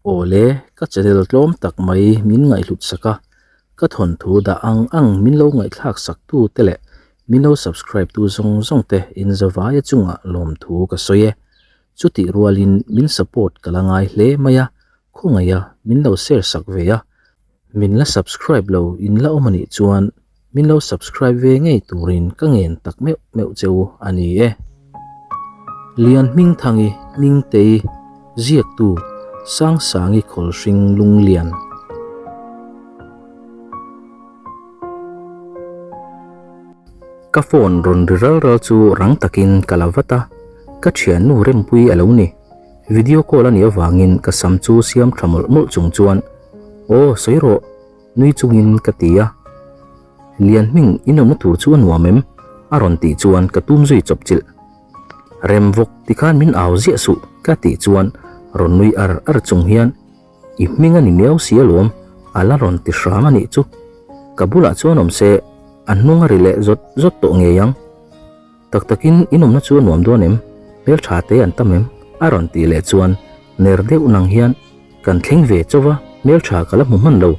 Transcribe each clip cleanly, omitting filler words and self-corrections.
Awle, ka channel tlawm tak mai min ngaihhlut sak a, ka thawnthu dah ang ang min lo ngaihthlak sak tu te leh min lo subscribe tu zawng zawng te in zavaia chungah lawmthu ka sawi e. Chutih rualin min support ka la ngai hle mai a, khawngaih a min lo share sak ve a, min la subscribe lo in la awm anih chuan min lo subscribe ve ngei turin ka ngen tak meuh meuh che u a ni e. Lian Hmingthangi Hmingtei ziaktu Sangsangi Khawlhring Lunglian. Ka phone rawn ri ral ral chu rang takin ka la vat a, ka thiannu Rempui a lo ni. Video call a nih avangin ka sam chu siam tha mawlh mawlh chung chuan, Aw, sawi rawh, nui chungin ka ti a. Lian hming inawmna tur chu a nuam em? a rawn tih chuan ka tum zui chawp chilh. Rem vawk tikhan min au ziah suh ka tih chuan rawn nui ar ar chung hian, I hming a ni miau si alawm, a la rawn ti hram a nih chu. Ka bulah chuan awm se, a hnung a ri leh zawt zawt tawh ngei ang. Tak takin inawmna chu a nuam dawn em? Hmeltha te an tam em? A rawn tih leh chuan ner deuh nang hian kan thleng ve chauh va, hmeltha ka la hmu hman lo.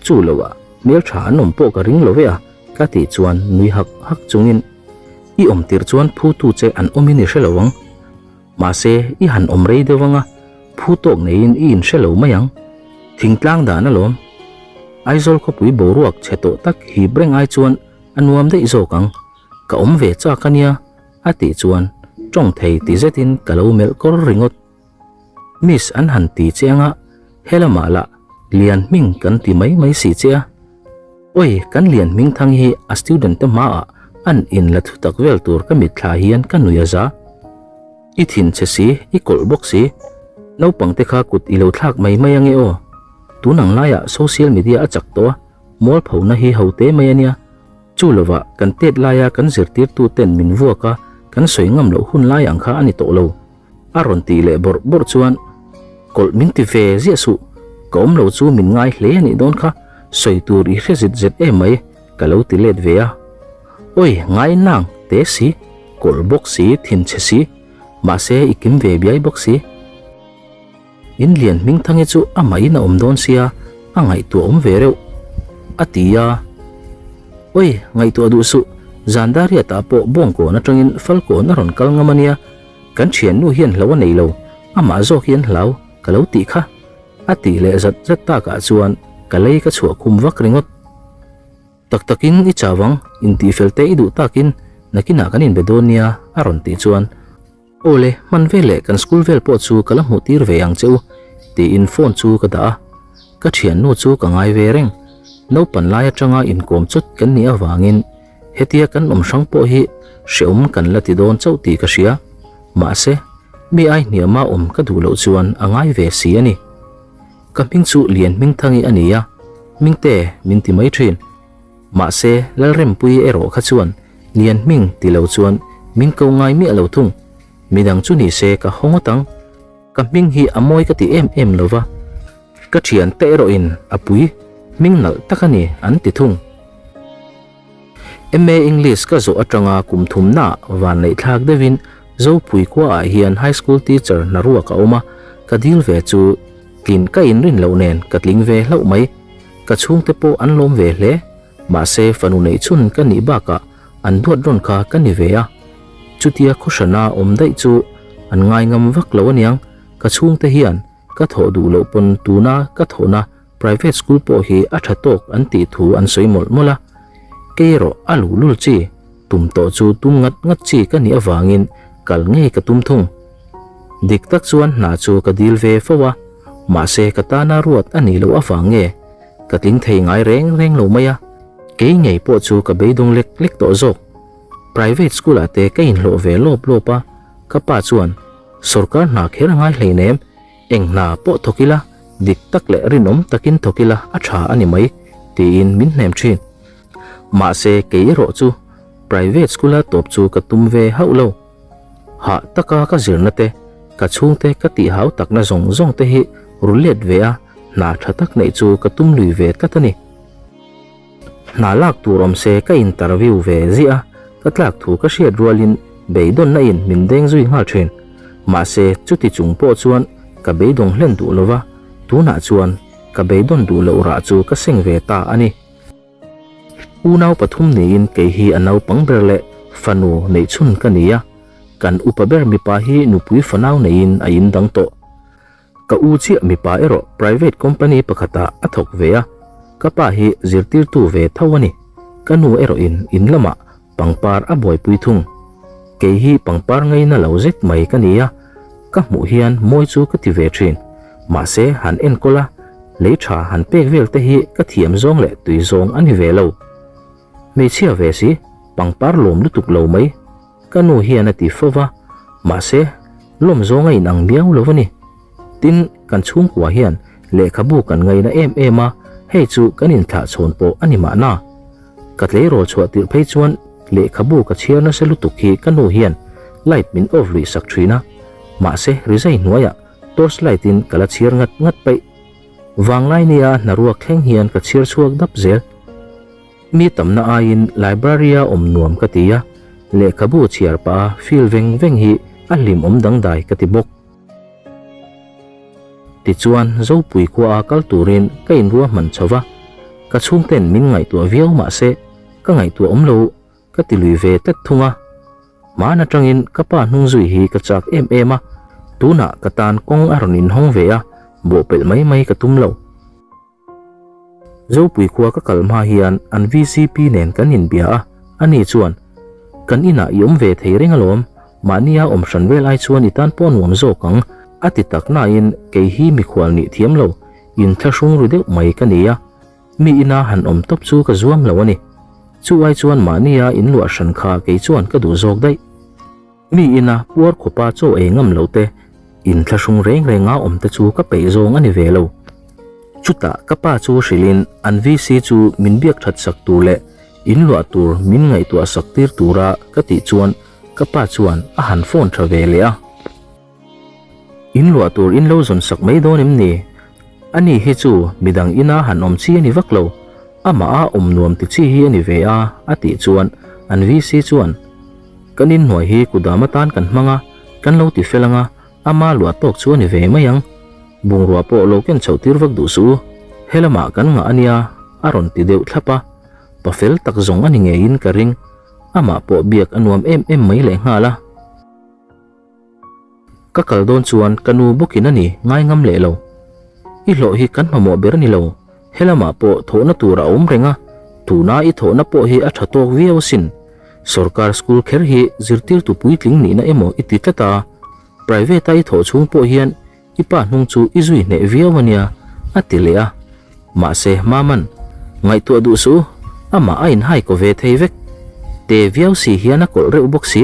Chu lo ah hmeltha an awm pawh ka ring lo ve a ka tih chuan nui hak hak chungin i awm tirh chuan phutu che an awmin i hre lo ang. Mahse i han awm rei deuh anga phu tawk neiin i inhre lo mai ang. Thingtlang dan alawm. Aizawl khawpui boruak chhe tawh tak hip reng ai chuan a nuam daih zawk ang. Ka awm ve chak a nia, a tih chuan tawng thei ti zetin ka lo melh kawr ringawt. Miss an han ti che anga helamah lah Lian hming kan ti mai mai si che a. Oi, kan Lian hming thang hi a student te hmaah an in la thu tak vel tur ka mitthla hian ka nui a za. I thin che si, i kawlh bawk si. Naupang te kha kut i lo thlak mai mai ange aw. Tun ang laiah social media a chak tawh a, mualphona hi ho te mai a nia. Chu lovah kan tet laia kan zirtirtu ten min vuak a, kan sawi ngam loh hun lai ang kha a ni tawh lo. A rawn tih leh bawrh bawrh chuan, Kawlh min ti ve ziah suh, ka awm lo chu min ngai hle a nih dawn kha, sawi tur i hre zit zet em mai, ka lo ti let ve a. Oi, ngai nang, te si, kawlh bawk si, thinchhe si, mahse i kim ve biai bawk si. In lian hmingthangi chu a mahin a awm dawn sia, a ngaihtuah awm ve reuh, a ti a. Oi, ngaihtuah duh suh, Zandariatah pawh Bawngkawn atangin Falkawn a rawn kal ngam a nia, kan thiannu hian hlo a nei lo, amah zawk hi an hlau, ka lo tih kha, a tih leh zat zat takah chuan ka lei ka chhuah khum vak ringawt. Tak takin i chau ang, intihfel te i duh takin nakinah kan inbe dawn nia, a rawn tih chuan. Awle, hman veleh kan school vel pawh chu ka la hmuh tir ve ang che u, tiin phone chu ka dah a. Ka thiannu chu ka ngai ve reng. Naupan lai atanga inkawm chawt kan nih avangin hetia kan awm hrang pawh hi hreawm kan la ti dawn chauh tih ka hria. Mahse, mi ai hniama awm ka duh loh chuan a ngai ve si a ni. Ka hming chu Lian Hmingthangi a ni a, Hmingte min ti mai thin. Mahse, Lalrempuii erawh kha chuan Lian hming ti lo chuan min ko ngai miah lo thung. Midang chu ni se ka haw ngawt ang. Ka hming hi a mawi ka ti em em lo va, ka thiante erawhin a pui hming nalh tak a ni an ti thung. MA English ka zawh atanga kum thumnaah vanneihthlak deuhin Zopui khuaah hian High School teacher hna ruak a awm a, ka dil ve chu tlin ka inrin loh nen ka tling ve hlauh mai. Ka chhungte pawh an lawm ve hle, mahse fanu neih chhun ka nih bakah an duat rawn kha ka ni ve a. Chutia khawhrana awm daih chu an ngai ngam vak lo aniang, ka chhungte hian ka thawh duh loh pawn tuna ka thawhna private school pawh hi a tha tawk an tih thu an sawi mawlh mawlh a. Kei erawh a luhlul chi, tum tawh chu tum ngat ngat chi ka nih avangin kal ngei ka tum thung. Dik tak chuan hna chu ka dil ve fo a, mahse ka tana ruat a nih loh avang nge ka tling thei ngai reng reng lo mai a, kei ngei pawh chu ka beidawng lek lek tawh zawk. Private school ah te ka inhlawh ve lawp lawp a, ka pa chuan sawrkar hna kher a ngai hleinem, eng hna pawh thawk ila, dik tak leh rinawm takin thawk ila a tha a ni mai, tiin min hnem thin. Mahse kei erawh chu private school a tawp chu ka tum ve hauh lo. Hah taka ka zirna te, ka chhungte ka tih hau takna zawng zawng te hi ru let ve a, hna tha tak neih chu ka tum lui ve tlat a ni. Hna lak tur awm se ka interview ve ziah a, ka tlak thu ka hriat rualin beidawnna in min deng zui nghal thin. Mahse chuti chung pawh chuan ka beidawng hlen duh lova. Tunah chuan ka beidawn duh loh rah chu ka seng ve ta a ni. Unau pathum niin kei hi a naupang ber leh fanu neihchhun ka ni a, kan upa ber mipa hi nupui fanau neiin a indang tawh. Ka u chiah mipa erawh private company pakhatah a thawk ve a, ka pa hi zirtirtu ve tho a ni. Ka nu erawhin in lamah pangpar a buaipui thung. Kei hi pangpar ngaina lo zet mai ka ni a, ka hmuh hian mawi chu ka ti ve thin. Mahse han enkawl a, lei tha han pek vel te hi ka thiam zawng leh tui zawng a ni ve lo. Hmeichhia ve si, pangpar lawm lutuk lo mai. Ka nu hian a ti fo va, mahse, lawm zawng a inang miau lo a ni. Tin, kan chhungkua hian lehkhabu kan ngaina em em a, hei chu kan inthlahchhawn pawh a ni mahna. Ka tleirawl chhuah tirh phei chuan lehkhabu ka chhiar nasa lutuk hi ka nu hian light min off luih sak thin a, mahse rizai hnuaiah torch light in ka la chhiar ngat ngat paih. Vanglai nia hnaruak thleng hian ka chhiar chhuak dap zel. Mi tamna aiin library-a awm nuam ka ti a, lehkhabu chhiar pah a feel veng veng hi a hlimawm dangdai ka ti bawk. Tichuan, Zopui khuaa kal turin ka inruahman chho va, ka chhungten min ngaihtuah viau mah se ka ngaihtuah awm lo ka ti lui ve tlat thung a. Hmaan atangin ka pa hnung zui hi ka chak em em a, tunah ka tan kawng a rawn inhawng ve a, bawhpelh mai mai ka tum lo. Zopui khua ka kal hma hian an VCP nen kan inbia a, ani chuan, Kan inah i awm ve thei reng alawm, mahnia awm hran vel ai chuan i tan pawh nuam zawk ang, a ti tak nain kei hi mikhual nih thiam lo, inthlahrung ru deuh mai ka ni a, mi ina han awm tawp chu ka zuam lo a ni. Chu ai chuan mahnia inluah hran kha kei chuan ka duh zawk daih. Mi ina puar khawpa chaw ei ngam lo te, inthlahrung reng renga awm te chu ka peih zawng a ni ve lo. Chutah ka pa chu hrilhin an VC chu min biak that sak tur leh in luah tur min ngaihtuah sak tir tura ka tih chuan ka pa chuan a han phone tha ve leh a. In luah tur in lo zawn sak mai dawn em ni? Ani hi chu midang ina han awm chi a ni vak lo, amah a awm nuam ti chi hi a ni ve a, a tih chuan an VC chuan, Kan inhnuai hi kudam atan kan hmang a, kan lo ti fel anga, ama luah tawk chu a ni ve mai ang. Bungrua pawh lo ken chhoh tir vak duh suh u, helamah kan ngah a nia, a rawn ti deuh thlap a. Pa fel tak zawng a ni ngeiin ka ring, amah pawh biak a nuam em em mai lehnghal a. Ka kal dawn chuan ka nu bawkin a ni ngai ngam leh lo. I hlawh hi kan hmamawh ber a ni lo, helamah pawh thawhna tur a awm reng a, tuna i thawhna pawh hi a tha tawk viau asin. Sorkar school kher hi zirtirtu puitling nihna emaw i ti tlat a, private-a i thawh chhung pawh hian I pa hnung chu i zui hneh viau a nia, a ti leh a. Mahse, Maman, ngaihtuah duh suh u, amah a inhai kaw ve thei vek. Te viau si hian a kawlh reuh bawk si,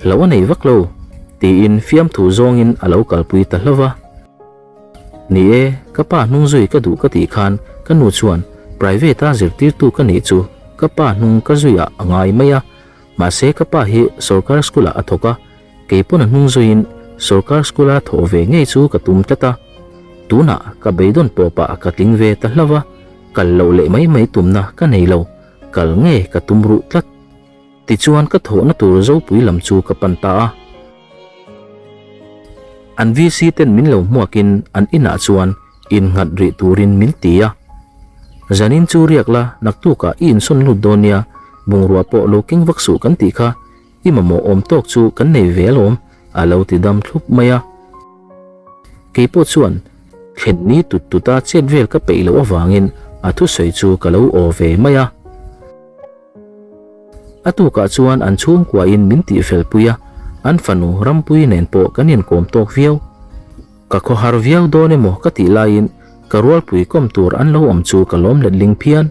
hlauh a nei vak lo, tiin fiamthu zawngin a lo kalpui ta hlauh va. Ni e, ka pa hnung zui ka duh ka tih khan ka nu chuan private-a zirtirtu ka nih chu ka pa hnung ka zuiah a ngai mai a, mahse ka pa hi sorkar school-ah a thawk a, Kei pawn a hnung zuiin sorkar school-a thawh ve ngei chu ka tum tlat a, tunah ka beidawn tawpah ka tling ve ta hlauh a, kal loh leh mai mai tumna ka nei lo, kal nge ka tum ruh tlat. Tichuan ka thawhna tur Zopui lam chu ka pan ta a. An VC ten min lo hmuakin an inah chuan innghat rih turin min ti a. Zanin chu riak la, naktukah i insawn lut dawn nia, bungrua pawh lo keng vak suh kan tih kha, I mamawh awm tawk chu kan nei ve alawm, a lo ti dam thlup mai a. Kei pawh chuan thlen ni tut tuta chet vel ka peih loh avangin a thusawi chu ka lo aw ve mai a. A tukah chuan an chhungkuain min tihfel pui a, an fanu Rampuii nen pawh kan inkawm tawk viau. Ka khawhar viau dawn emaw ka tih laiin ka rualpui kawm tur an lo awm chu ka lawm letling phian.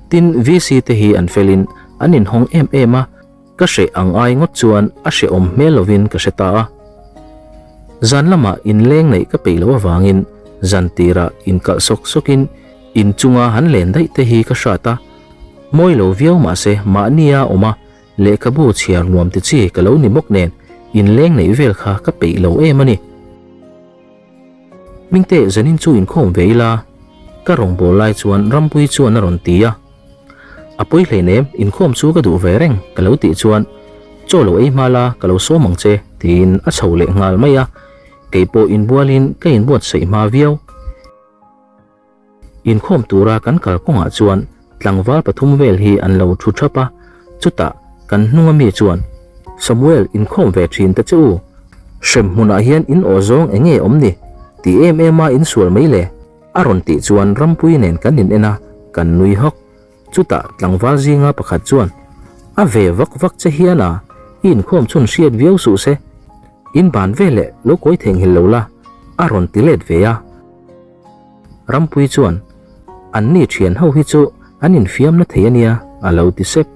Tin, VC te hi an felin an inhawng em em a, Ka hreh ang ai ngawt chuan a hrehawm hmel lovin ka hre ta a. Zan lamah inleng neih ka peih loh avangin zan tirah inkalh sawk sawkin inchunga han len daih te hi ka hrat a. Mawi lo viau mahse mahnia awm a, lehkhabu chhiar nuam ti chi ka lo ni bawk nen inleng neih vel kha ka peih lo em a ni. Hmingte zanin chu inkhawm ve ila, ka rawngbâwl lai chuan Rampuii chuan a rawn ti a. A pawi hleinem, inkhawm chu ka duh ve reng, ka lo tih chuan, Chaw lo ei hma la, ka lo sawm ang che, tiin a chho leh nghal mai a. Keipawh inbualin ka inbuatsaih hma viau. Inkhawm tura kan kal kawngah chuan tlangval pathum vel hi an lo thu thap a, chutah kan hnunga mi chuan, Samuel inkhawm ve thin ta che u, hrem hmunah hian in aw zawng eng nge awm ni? Ti em em a insual mai le? A rawn tih chuan Rampuii nen kan in en a, kan nui hawk. Chutah tlangval zinga pakhat chuan, A ve vak vak che hian a, i inkhawm chhun hriat viau suh se, in ban veleh lo kawi theihnghilh lo la, a rawn ti let ve a. Rampuii chuan, Anni thian ho hi chu an infiam na thei a nia, a lo ti sep.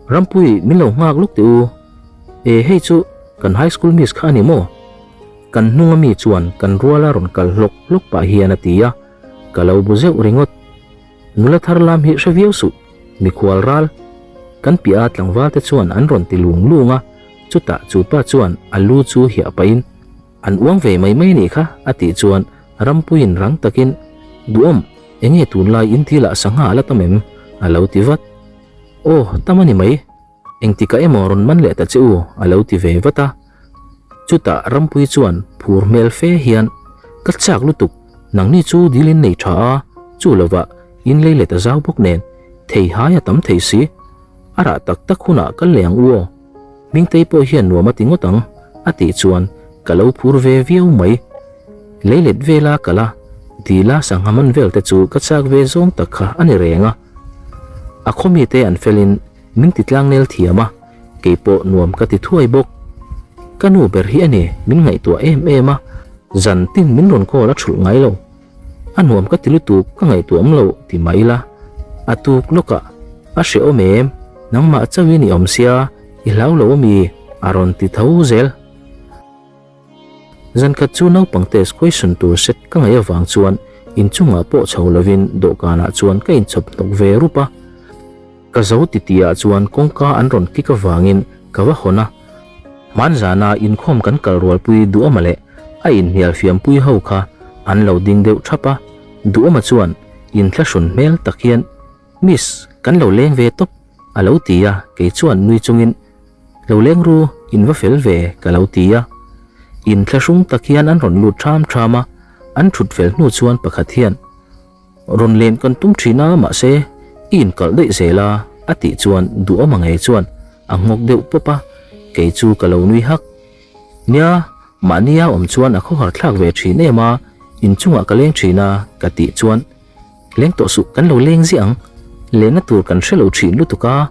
Rampuii min lo nghak lawk teh u. E hei chu kan high school miss kha a ni maw? Kan hnunga mi chuan kan ruala rawn kal hlawk hlawk pah hian a ti a, ka lo bu zeuh ringawt. Nula thar lam hi hre viau suh, mikhual ral. Kan piah a tlangval te chuan an rawn ti lung lung a, chutah chu pa chuan a lu chu hiah pahin, An uang ve mai mai a nih kha, a tih chuan Rampuiin rang takin, Duhawm, enge tunlai in thil ah sangha a la tam em? a lo ti vat. Aw, tam a ni mai. Engtikah emaw rawn man leh ta che u, a lo ti ve vat a. Chutah Rampuii chuan phur hmel fe hian, Ka chak lutuk, nangni chu dil in nei tha a, chu lovah in lei let a zau bawk nen, thei hai a tam thei si. A rah tak tak hunah kal leh ang u aw. Hmingtei pawh hian nuam a ti ngawt ang, a tih chuan ka lo phur ve viau mai. Leilet vela kal a, dila sangha man vel te chu ka chak ve zawng tak kha a ni reng a. A khaw mite an felin min ti tlangnel thiam a, kei pawh nuam ka ti thuai bawk. Ka nu ber hi a ni min ngaihtuah em em a, zan tin min rawn call a thulh ngai lo. A nuam ka ti lutuk ka ngaihtuah awm lo ti mah ila, a tuk lawkah a hrehawm em, nangmah chauhin i awm sia, i hlau lo ami? a rawn ti tho zel. Zankhat chu naupang test question tur set ka ngaih avang chuan inchungah pawh chho lovin dawhkanah chuan ka inchhawp hnawk ve rup a. Ka zo titi ah chuan kawngka an rawn kik avangin ka va hawn a. Hmanzana inkhawm kan kal rualpui Duhawma leh a inhnial fiampui ho kha an lo ding deuh thap a. Duhawma chuan inthlahrun hmel tak hian, Miss, kan lo leng ve tawp, a lo ti a, kei chuan nui chungin, Lo leng ru, in va fel ve, ka lo ti a. Inthlahrung tak hian an rawn lut ṭham ṭham a, an ṭhut fel hnu chuan pakhat hian, Rawn len kan tum ṭhin a, mahse, i inkalh daih zel a, a tih chuan duhawm angei chuan a nghawk deuh pawp a, kei chu ka lo nui hak. Nia, mahnia awm chuan a khawhar thlak ve ṭhin em a, inchungah ka leng ṭhin a, ka tih chuan, Leng tawh suh, kan lo leng ziah ang. Lenna tur kan hre lo thin lutuk a,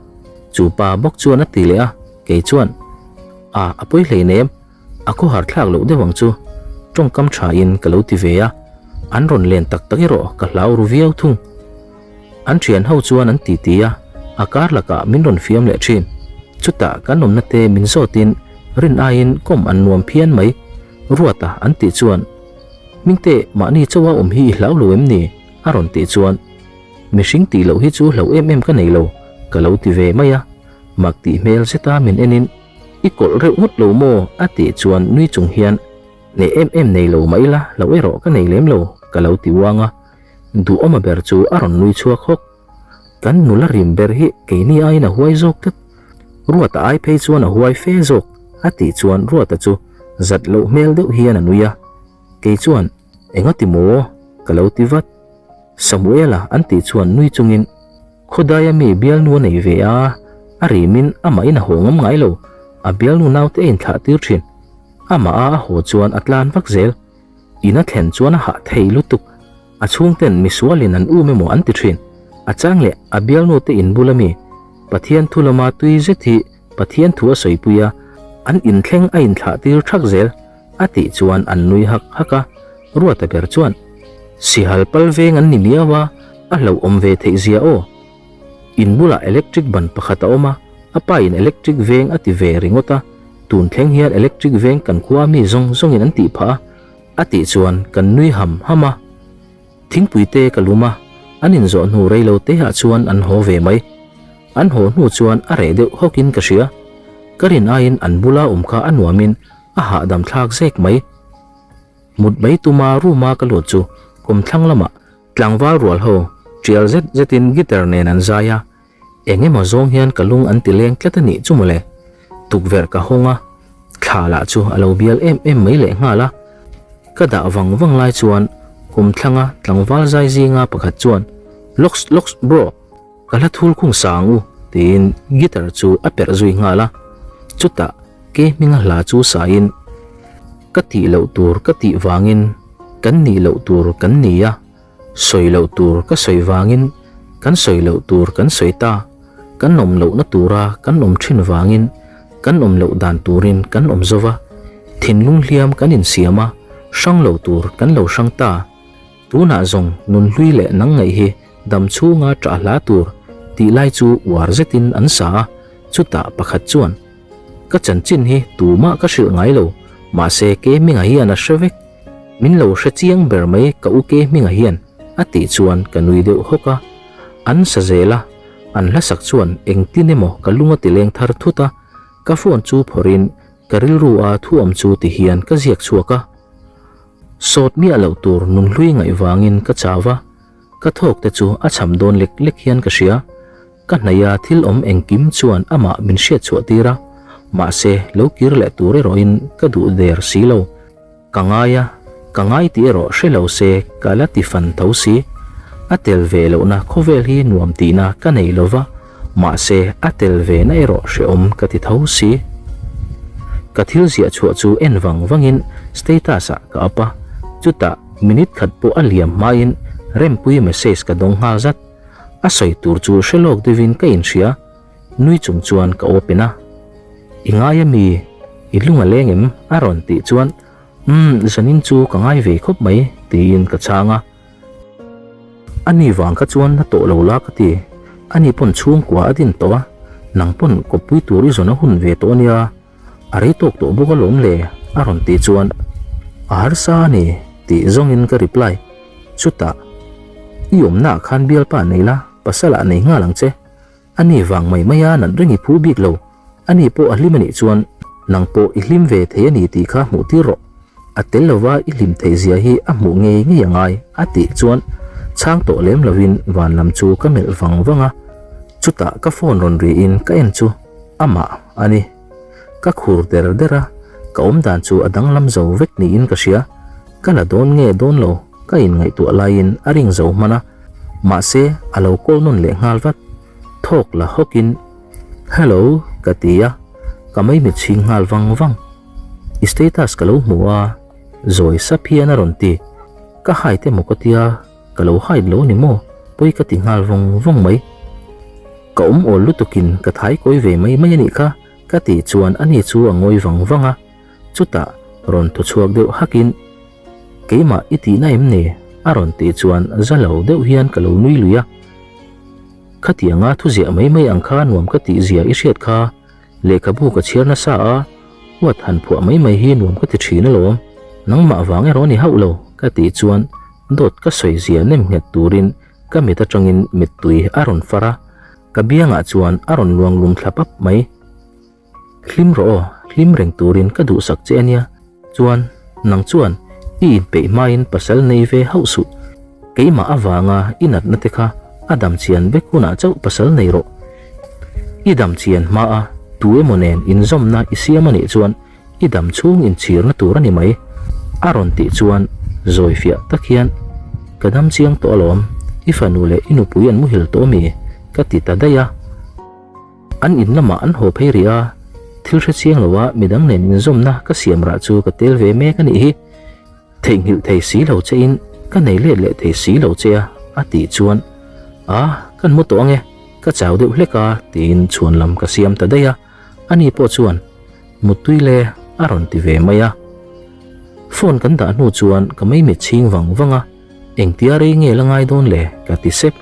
chu pa bawk chuan a ti leh a, kei chuan, A, a pawi hleinem, a khawhar thlak loh deuh ang chu, tawngkam tha in ka lo ti ve a, an rawn len tak tak erawh ka hlau ru viau thung. An thian ho chuan an ti ti a, a kar lakah min rawn fiam leh thin. Chutah kan awmna te min zawtin rin aiin kawm an nuam phian mai, Ruata an tih chuan, Hmingte, mahni chauha awm hi i hlau lo em ni? a rawn tih chuan, Mihring tih loh hi chu hlau em em ka nei lo, ka lo ti ve mai a. Mak tih hmel zeta min enin, I kawlh reuh ngawt lo maw? a tih chuan nui chung hian, Nei em em nei lo mah ila, hlauh erawh ka nei lem lo, ka lo ti uang a. Duhawma ber chu a rawn nui chhuak hawk. Kan nula rim ber hi keini aiin a huai zawk tlat. Ruata ai phei chuan a huai fe zawk, a tih chuan Ruata chu zat loh hmel deuh hian a nui a. Kei chuan, Engati maw? ka lo ti vat. Samuela an tih chuan nui chungin, Khawdaia mi bialnu a nei ve a, a rimin amahin a haw ngam ngai lo, a bialnu naute a inthlah tir thin. Amah a a haw chuan a tlan vak zel. In a thlen chuan a hah thei lutuk. A chhungten misualin an um emaw an ti thin. A chang leh a bialnute in bula mi Pathian thu lama tui zet hi Pathian thu a sawipui a, an inthleng a inthlah tir thak zel a tih chuan an nui hak hak a. Ruata ber chuan, Sihal pal veng an ni miau a, a hlauhawm ve theih zia aw. In bulah electric ban pakhat a awm a, a pa in electric veng a ti ve ringawt a, tun thleng hian electric veng kan khua mi zawng zawngin an tih phah a, a tih chuan kan nui ham ham a. Thingpui te ka lum a, an inzawh hnu rei lo te ah chuan an haw ve mai. An haw hnu chuan a reh deuh hawk in ka hria. Ka rin aiin an bula awm kha a nuam in a hahdam thlak zek mai. Mut mai tuma room a ka lut chu kawmthlang lamah Tlangval rual ho tial zet zetin guitar nen an zai a, eng emaw zawng hian ka lung an ti leng tlat a nih chu mawle. Tukverh ka hawng a, thla lah chu a lo bial em em mai leh nghal a. Ka dah vang vang lai chuan. Kawmthlanga tlangval zai zinga pakhat chuan, Locks, locks bro, ka hla thul khung sa ang u, tiin guitar chu a perh zui nghal a. Chutah ke hminga hla chu sain, Ka tih loh tur ka tih vangin kan nih loh tur kan ni a, sawi loh tur ka sawi vangin kan sawi loh tur kan sawi ta, kan awm lohna tura kan awm thin vangin kan awm loh dan turin kan awm zo va, thinlung hliam kan insiam a, hrang lo tur kan lo hrang ta. Tunah zawng nunhlui leh nang ngaih hi dam chhunga ṭah hla tur tih lai chu uar zetin an sa a, chutah pakhat chuan, Ka chanchin hi tumah ka hrilh ngai lo, mahse ke hminga hian a hre vek. Min lo hre chiang ber mai ka u ke hminga hian a tih chuan ka nui deuh hawk a. An sa zel a, an hlasak chuan engtin emaw ka lung a ti leng thar thut a, ka phone chu phawrhin ka rilru a thu awm chu ti hian ka ziak chhuak a. Sawt miah loh tur nunhlui ngaih vangin ka chau va, ka thawk te chu a cham dawn lek lek hian ka hria. Ka hnaih a thil awm engkim chuan amah min hriat chhuah tir a, mahse lo kir leh tur erawhin ka duh der si lo. Ka ngai a, ka ngai tih erawh hre lo se ka la ti fan tho si. A tel ve lohna khawvel hi nuam tihna ka nei lo va, mahse a tel ve na erawh hrehawm ka ti tho si. Ka thil ziah chhuah chu en vang vangin status ah ka up a, chutah minute khat pawh a liam hmain Rempuii message ka dawng nghal zat. A sawi tur chu hre lawk deuhin ka inhria, nui chung chuan ka open a. I ngai a mi? I lung a leng em? a rawn tih chuan, Umm, zanin chu ka ngai ve khawp mai, tiin ka chhang a. Ani vang kha chuan na tawh lo la ka ti, ani pawn chhungkua a din tawh a, nang pawn kawppui tur i zawn a hun ve tawh a nia, a rei tawk tawh bawk alawm le, a rawn tih chuan, A harsa a ni, tih zawngin ka reply. Chutah, I awmnaah khan bialpa nei la, pasal ah nei nghal ang che. A ni vang mai mai a nat reng i phu bik lo, a ni pawh a hlim a nih chuan nang pawh i hlim ve thei a ni tih kha hmuh tir rawh. A tel lova i hlim theih zia hi a hmuh ngei ngei a ngai, a tih chuan chhang tawh lem lovin van lam chu ka melh vang vang a. Chutah ka phone rawn ri in ka en chu amah a ni. Ka khur der der a, ka awmdan chu a danglam zo vek niin ka hria. Ka la dawn nge dawn lo ka inngaihtuah laiin a ring zo hman a, mahse a lo call nawn leh nghal vat. Thawk la hawkin, Hello ka ti a, ka maimit chhing nghal vang vang. I status ka lo hmu a, zawi sap hian a rawn ti. Ka hide emaw ka tia, ka lo hide lo ni maw? Pawi ka ti nghal vawng vawng mai. Ka awm awl lutukin ka thai kawi ve mai mai a nih kha ka tih chuan ani chu a ngawi vang vang a. Chutah rawn thaw chhuak deuh hakin, Keimah i tihna em ni? a rawn tih chuan za lo deuh hian ka lo nui lui a. Khatianga thu ziah mai mai ang kha nuam ka tih zia i hriat kha, lehkhabu ka chhiar nasa a, huat han phuah mai mai hi nuam ka ti thin alawm, nangmah vang erawh ni hauh lo ka tih chuan dawt ka sawi zia nem nghet turin ka mit atangin mittui a rawn far a, ka biangah chuan a rawn luang lum thla pap mai. Hlim rawh aw, hlim reng turin ka duhsak che a nia. Chuan, nang chuan i inpeih hmain pasal nei ve hauh suh. Keimah avanga i natna te kha a dam chian vek hunah chauh pasal nei rawh. I dam chian hmaa tu emaw nen inzawmna i siam a nih chuan i dam chhung inchhirna tur a ni mai. A rawn tih chuan zawi fiah tak hian, Ka dam chiang tawh alawm, i fanu leh i nupui an muhil tawh ami? ka ti ta daih a. An in lamah an haw phei rih a, thil hre chiang lo a midang nen inzawmna ka siam rah chu ka tel ve mek a nih hi. Theihnghilh thei si lo che in ka nei let leh thei si lo che a, a tih chuan, A, kan mu tawh ange, ka chau deuh hlek a tiin chhuan lam ka siam ta daih a, ani pawh chuan, Muttui le a rawn ti ve mai a. Phone kan dah hnu chuan ka meimit chhing vang vang a, engtia rei nge la ngai dawn le ka ti sep.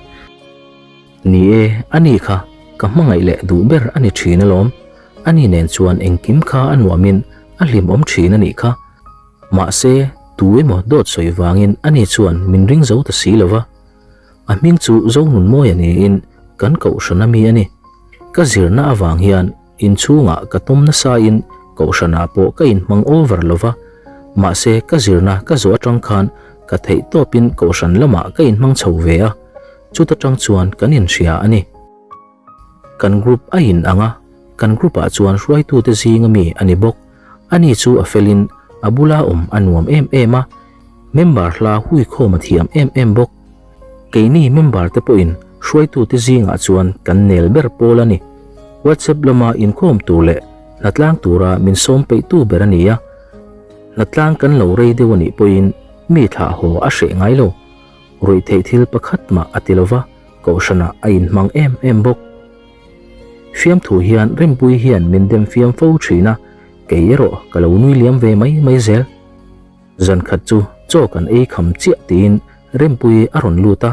Ni e, ani kha ka hmangaih leh duh ber a ni thin alawm. Ani nen chuan engkim kha a nuamin a hlimawm thin a nih kha. Mahse, tu emaw dawt sawi vangin ani chuan min ring zo ta si lo va. A hming chu Zonunmawia niin kan kohhrana mi a ni. Ka zirna avang hian inchhungah ka tawm nasain kohhranah pawh ka inhmang over lo va. Mahse, ka zirna ka zawh atang khan ka theih tawpin kohhran lamah ka inhmang chho ve a. Chuta tang chuan kan inhria a ni. Kan group a in ang a, kan group ah chuan hruaitute zinga mi a ni bawk. Ani chu a felin a bula awm a nuam em em a. Member hla huikhawm a thiam em em bawk. Keini member te pawhin hruaitute zingah chuan kan nel ber pawl a ni. WhatsApp lama inkhawm tur leh hnatlang tura min sawm peihtu ber a ni a. Hnatlang kan lo rei deuh a nih pawhin mi thlah haw a hreh ngai lo. Ruihtheih thil pakhat mah a ti lova, kohhranah a inhmang em em bawk. Fiamthu hian Rempuii hian min dem fiam fo thin a, kei erawh ka lo nui liam ve mai mai zel. Zan khat chu chaw kan ei kham chiah tiin Rempuii a rawn lut a.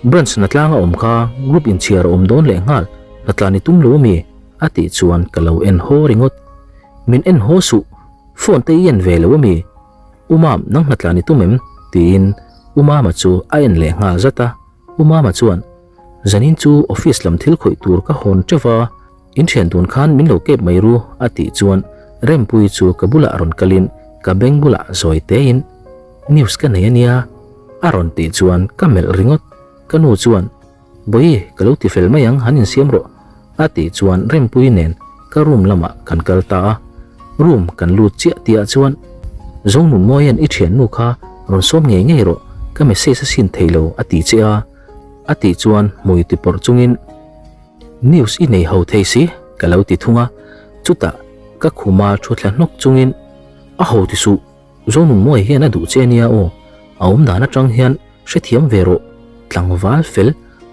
Branch hnatlang a awm kha group inchhiar a awm dawn leh nghal, hnatlan i tum lo ami? a tih chuan ka lo en haw ringawt. Min en haw suh, phone te i en ve lo ami? U Mam, nang hnatlan i tum em? tiin U Mama chu a en leh nghal zat a. U Mama chuan, Zanin chu office lam thil khawih tur ka hawn teuh va, in thian dun khan min lo kep mai ru a tih chuan Rempuii chu ka bulah rawn kalin ka beng bulah zawi tein news ka nei ania a rawn tih chuan ka melh ringawt. Ka nu chuan, Bawi, ka lo ti fel mai ang, han insiam rawh a tih chuan Rempuii nen ka room lamah kan kal ta a. Room kan lut chiah tihah chuan Zonunmawia'n i thiannu kha rawn sawm ngei ngei rawh, ka message a sin thei lo a ti che a. A tih chuan hmui ti pawrh chungin News i nei ho thei si ka lo ti thung a, chutah ka khuma thu thla hnawk chungin A ho ti suh, Zonunmawi hian a duh che ania aw, a awm dan atang hian hrethiam ve rawh, tlangval fel,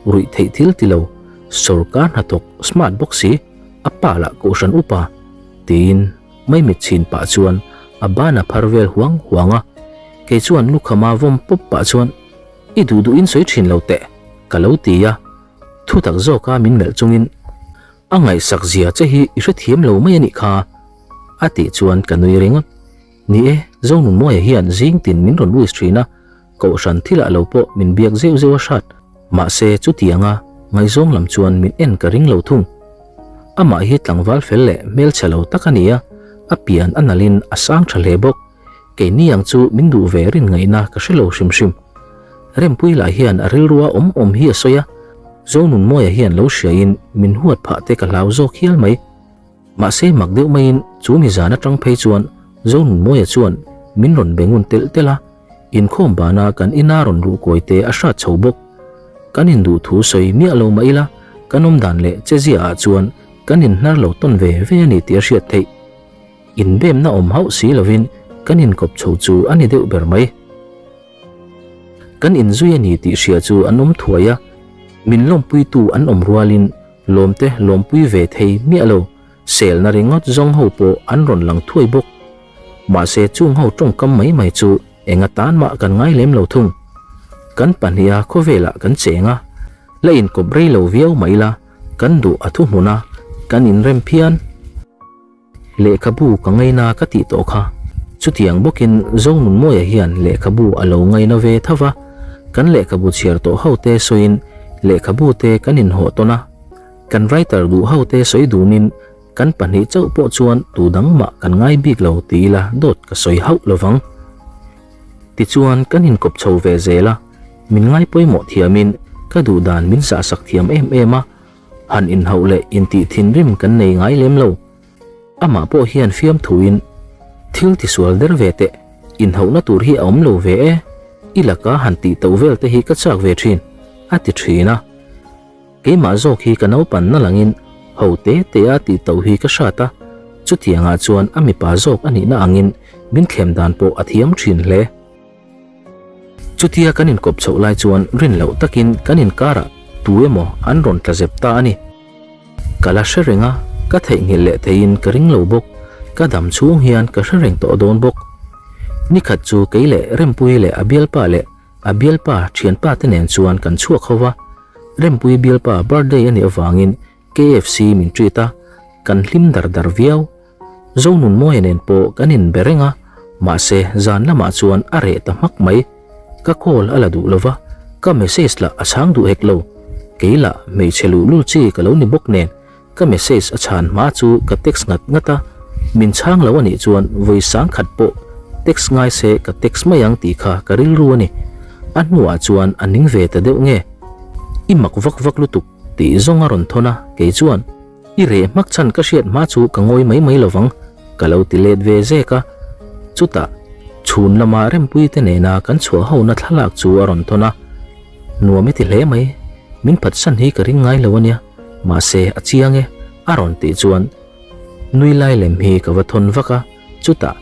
ruih theih thil ti lo, sawrkar hnathawk smart bawk si, a pa lah kohhran upa tiin maimit chhin pah chuan a ban a phar vel huang huang a, kei chuan lukhama vawm pawp pah chuan I duh duhin sawi thin lo teh, ka lo ti a. Thu tak zawka min melh chungin, A ngaihsak zia che hi i hrethiam lo mai a nih kha, a tih chuan ka nui ringawt. Ni e, Zonunmawia hian zing tin min rawn wish thin a, kohhran thilah lo pawh min biak zeuh zeuh a hrat. Mahse, chutianga ngaihzawng lam chuan min en ka ring lo thung. Amah hi tlangval fel leh hmelchhe lo tak a ni a, a pian a nalhin a sang tha hle bawk. Keini ang chu min duh ve rin ngaihna ka hre lo hrim hrim. Rempuii lah hian a rilrua awm awm hi a sawi a, Zonunmawia hian lo hriain min huat phah te ka hlau zawk hial mai. Mahse mak deuh maiin chu mi zan atang phei chuan Zonunmawia chuan min rawn be ngun telh telh a, inkhawm bana kan ina rawn luh kawi te a hrat chho bawk. Kan induh thu sawi miah lo mah ila kan awmdan leh chezia ah chuan kan inhnar lo tawn ve ve a ni tih a hriat theih. Inbemna awm hauh si lovin kan inkawp chho chu a ni deuh ber mai. Kan inzui a ni tih hria chu an awm thuai a, min lawmpuitu an awm rualin lawmte lawmpui ve thei miah lo, selna ringawt zawng ho pawh an rawn lang thuai bawk. Mahse chung ho tawngkam mai mai chu enga tan mah kan ngai lem lo thung. Kan pahniha khawvelah kan cheng a, la inkawp rei lo viau mah ila kan duh a thuhmun a, kan inrem phian. Lehkhabu ka ngaina ka tih tawh kha. Chutiang bawkin Zonunmawia hian lehkhabu a lo ngaina ve tho va, kan lehkhabu chhiar tawh ho te sawiin lehkhabu te kan inhawh tawn a. Kan writer duh ho te sawi dunin kan pahnih chauh pawh chuan tu dang mah kan ngai bik lo ti ila dawt ka sawi hauh lo vang. Tichuan kan inkawp chho ve zel a, min ngai pawimawh thiamin ka duh dan min zahsak thiam em em a, Han inhauh leh intih thinrim kan nei ngai lem lo. Amah pawh hian fiamthuin, Thil tisual der ve teh, inhauhna tur hi a awm lo ve e, i laka han tih tauh vel te hi ka chak ve thin, a ti thin a. Keimah zawk hi ka naupanna langin ho te te a tih tauh hi ka hrat a, chutiangah chuan a mipa zawk a nihna angin min thlem dan pawh a thiam thin hle. Chutia kan inkawp chhoh lai chuan rin loh takin kan inkarah tu emaw an rawn tla zep ta a ni. Ka la hre reng a, ka theihnghilh leh theiin ka ring lo bawk, ka dam chhung hian ka hre reng tawh dawn bawk. Nikhat chu kei leh Rempuii leh a bialpa leh a bialpa thianpa te nen chuan kan chhuak ho va, Rempuii bialpa birthday a nih avangin KFC min treat a, kan hlim dar dar viau. Zonunmawia nen pawh kan inbe reng a, mahse zan lamah chuan a reh ta hmak mai. Ka call a la duh lo va, ka message lah a chhang duh hek lo. Kei lah hmeichhe luhlul chi ka lo ni bawk nen, ka message a chhan hma chu ka text ngat ngat a, min chhang lo a nih chuan vawi sang khat pawh text ngai se ka text mai ang tih kha ka rilru a ni. A hnuah chuan a ning ve ta deuh nge? I mak vak vak lutuk tih zawng a rawn thawn a, kei chuan. I reh hmak chhan ka hriat hma chu ka ngawi mai mai lovang, ka lo ti let ve zek a. Chutah, Chhun lama Rempuite nena kan chhuah hona thlalak chu a rawn thawn a, Nuam i ti hle mai, min phatsan hi ka ring ngai lo a nia, mahse a chiang e, a rawn tih chuan nui lai lem hi ka va thawn vak a, chutah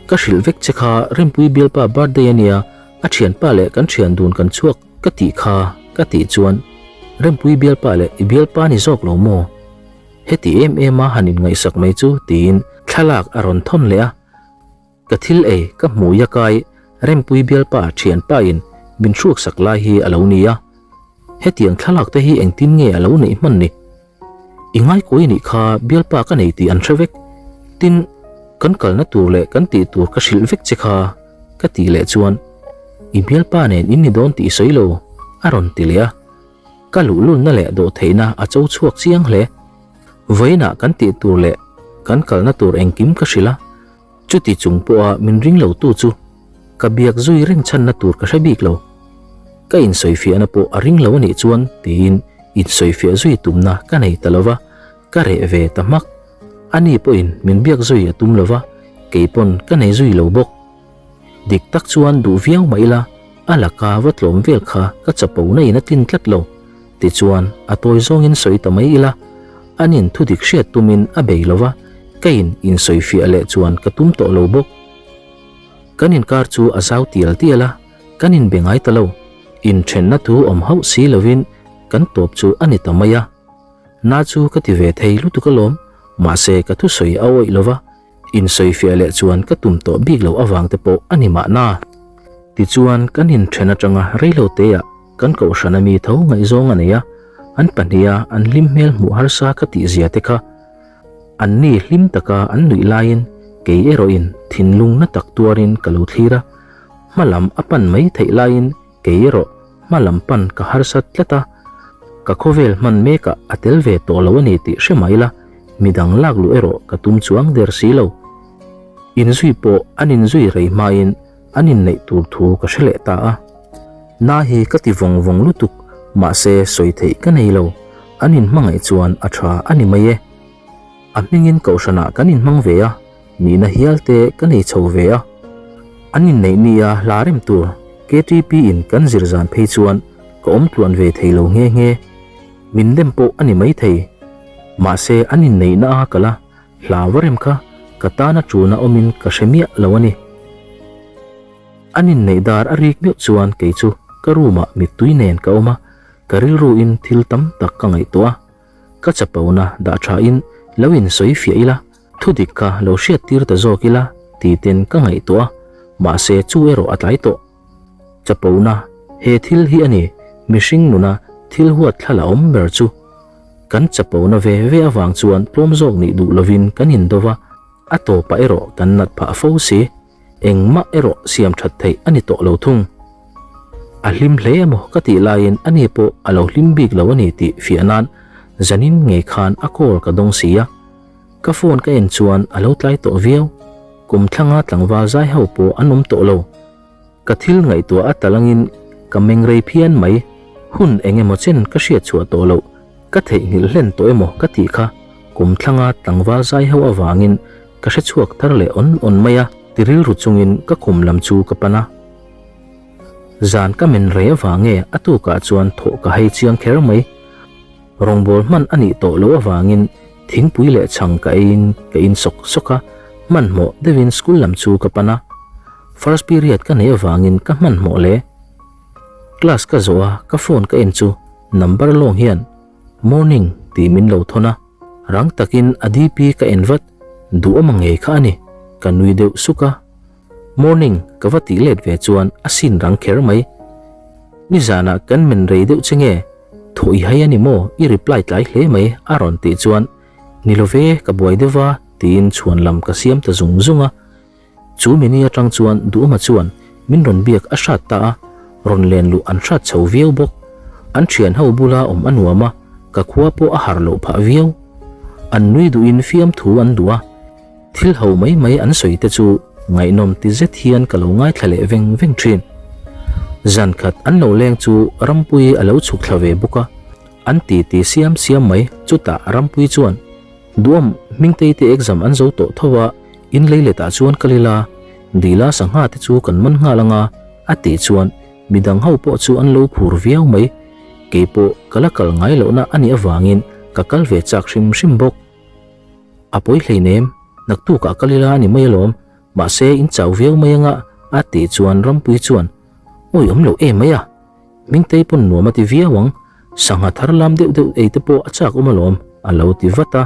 ka hrilh vek che kha Rempui bialpa birthday a nia, a thianpa leh kan thian dun kan chhuak ka tih kha ka tih chuan Rempui bialpa leh i bialpa ni zawk lo maw? Heti em em a han inngaihsak mai chu tiin thlalak a rawn thawn leh a. Ka thil ei ka hmui a kai Rempui bialpa thianpa in min hruk sak lai hi a lo ni a. Hetiang thlalak te hi engtin nge a lo neih hman ni? I ngaikawi nih kha bialpa ka nei tih an hre vek. Tin, kan kalna tur leh kan tih tur ka hrilh vek che kha ka tih leh chuan i bialpa nen in ni dawn tih i sawi lo a rawn ti leh a. Ka luhlulna leh dawhtheihna a cho chhuak chiang hle. Vawiinah kan tih tur leh kan kalna tur engkim ka hrilh a, chuti chung pawha min ring lo tu chu ka biak zui reng chhanna tur ka hre bik lo. Ka insawifiahna pawh a ring lo a nih chuan tiin insawifiah zui tumna ka nei ta lo va, ka reh ve ta hmak. Ani pawhin min biak zui a tum lo va, kei pawn ka nei zui lo bawk. Dik tak chuan duh viau mah ila, a laka va tlawm vel kha ka chapo na in a tlin tlat lo. Tichuan, a tawi zawngin sawi ta mai ila, an in thudik hriat tumin a bei lo va, ka in insawifiah leh chuan ka tum tawh lo bawk. Kan inkar chu a zau tial tial a, kan inbe ngai ta lo. Inthenna thu awm hauh si lovin kan tawp chu a ni ta mai a. Na chu ka ti ve thei lutuk alawm, mahse ka thusawi a awih lo va, Insawifiah leh chuan ka tum tawh bik loh avang te pawh a ni mahna. Tichuan kan inthen atanga reilo teah kan kohhran ami tho ngaihzawng a nei a, an pahniha an hlim hmel hmuh harsa ka tih zia te kha. Anni hlim taka an nuih laiin kei erawhin thinlung na tak tuarin ka lo thlir a, hmalam a pan mai theih laiin Kei erawh hma lam pan ka harsat tlat a, ka khawvel hman mekah a tel ve tawh lo a ni tih hre mai la, midang lak luh erawh ka tum chuang der si lo. Inzui pawh an inzui rei hmain an inneih tur thu ka hre leh ta a. Na hi ka ti vawng vawng lutuk, mahse sawi theih ka nei lo, an inhmangaih chuan a tha a ni mai e. A hmingin kohhranah kan inhmang ve a. Nihna hial te ka nei chho ve a, an inneih nia hla rem tur KTP in kan zir zan phei chuan ka awm tluan ve thei lo nghe nghe. Min dem pawh a ni mai thei. Mahse an inneihna a kal a, hla va rem kha ka tana tulna awmin ka hre miah lo a ni. An inneih dar a rik meuh chuan kei chu ka room ah mittui nen ka awm a, ka rilru in thil tam tak ka ngaihtuah a. Ka chapona dah tha in lo insawi fiah ila, Thu dik kha lo hriat tir ta zawk ila ti ten ka ngaihtuah a, mahse chu erawh a tlai tawh. Chapona, he thil hi a ni, mihring nuna thil huat thla la awm ber chu. Kan chapona ve ve avang chuan tlawm zawk nih duh lovin kan indo va, a tawpah erawh kan nat phah fo si. Engmah erawh siam that theih a ni tawh lo thung. A hlim hle emaw ka tih laiin ani pawh a lo hlim bik lo a ni tih fiah nan zanin ngei khan a call ka dawng si a. Ka phone ka en chuan a lo tlai tawh viau. Kum thlanga tlangval zai ho pawh an awm tawh lo. Ka thil ngaihtuah a talangin ka meng rei phian mai. Hun eng emaw chen ka hriat chhuah tawh loh, ka theihnghilh hlen tawh emaw ka tih kha kum thlanga tlangval zai ho avangin ka hre chhuak thar leh awn awn mai a. Ti rilru chungin ka khum lam chu ka pan a. Zan ka men rei avange a tukah chuan thawh ka hei chiang kher mai. Rawngbâwl hman a nih tawh loh avangin thingpui leh chhang ka eiin ka in sawk sawk a, hmanhmawh deuhin school lam chu ka pan a. First period ka neih avangin ka hmanhmawh hle. Class ka zawh a, ka phone ka en chu number lawng hian Morning tih min lo thawn a, rang takin a DP ka en vat, duhawm ang ngei kha a ni, ka nui deuh suk a. Morning ka va tih let ve chuan a sin rang kher mai. Nizanah kan men rei deuh che nge? Thaw i hai a ni maw? I reply tlai hle mai a rawn tih chuan Ni lo ve, ka buai deuh va tiin chhuan lam ka siam ta zung zung a. Chu mini atang chuan Duhawma chuan min rawn biak a hrat ta a, rawn len luh an hrat chho viau bawk. An thian ho bula awm a nuam a, ka khua pawh a har loh phah viau. An nui duhin fiamthu an duh a. Thil ho mai mai an sawi te chu ngaihnawm ti zet hian ka lo ngaithla leh veng veng thin. Zan khat an lo leng chu Rampuii a lo chhuk thla ve bawk a, an ti ti siam siam mai, chutah Rampuii chuan, Duhawm, Hmingtei te exam an zo tawh tho a, in lei letah chuan kal ila. Dila sangha te chu kan man nghal anga a tih chuan midang ho pawh chu an lo phur viau mai. Keipawh ka la kal ngai lohna a nih avangin ka kal ve chak hrim hrim bawk. A pawi hleinem, naktukah kal ila a ni mai alawm, mahse in chau viau mai anga a tih chuan Rampuii chuan Awi awm loh em mai a, Hmingtei pawn nuam a ti viau ang, sangha thar lam deuh deuh ei te pawh a chak awm alawm a lo ti vat a.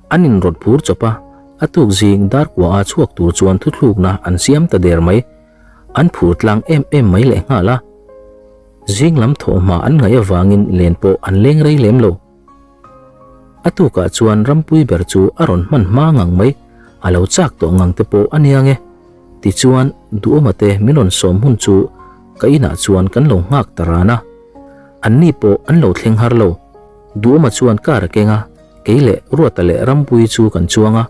An inrawt phur chawp a, a tuk zing dar kua a chhuak tur chuan thuthlukna an siam ta der mai. An phur tlang em em mai leh nghal a. Zing lam thawhhma an ngaih avangin len pawh an leng rei lem lo. A tukah chuan rampui ber chu a rawn hman hma ngang mai, a lo chak tawh ngang te pawh a nia nge. Tichuan, Duhawma te min rawn sawm hun chu ka inah chuan kan lo nghak ta ran a. Anni pawh an lo thleng har lo. Duhawma chuan car a keng a, kei leh Ruata leh Rampuii chu kan chuang a,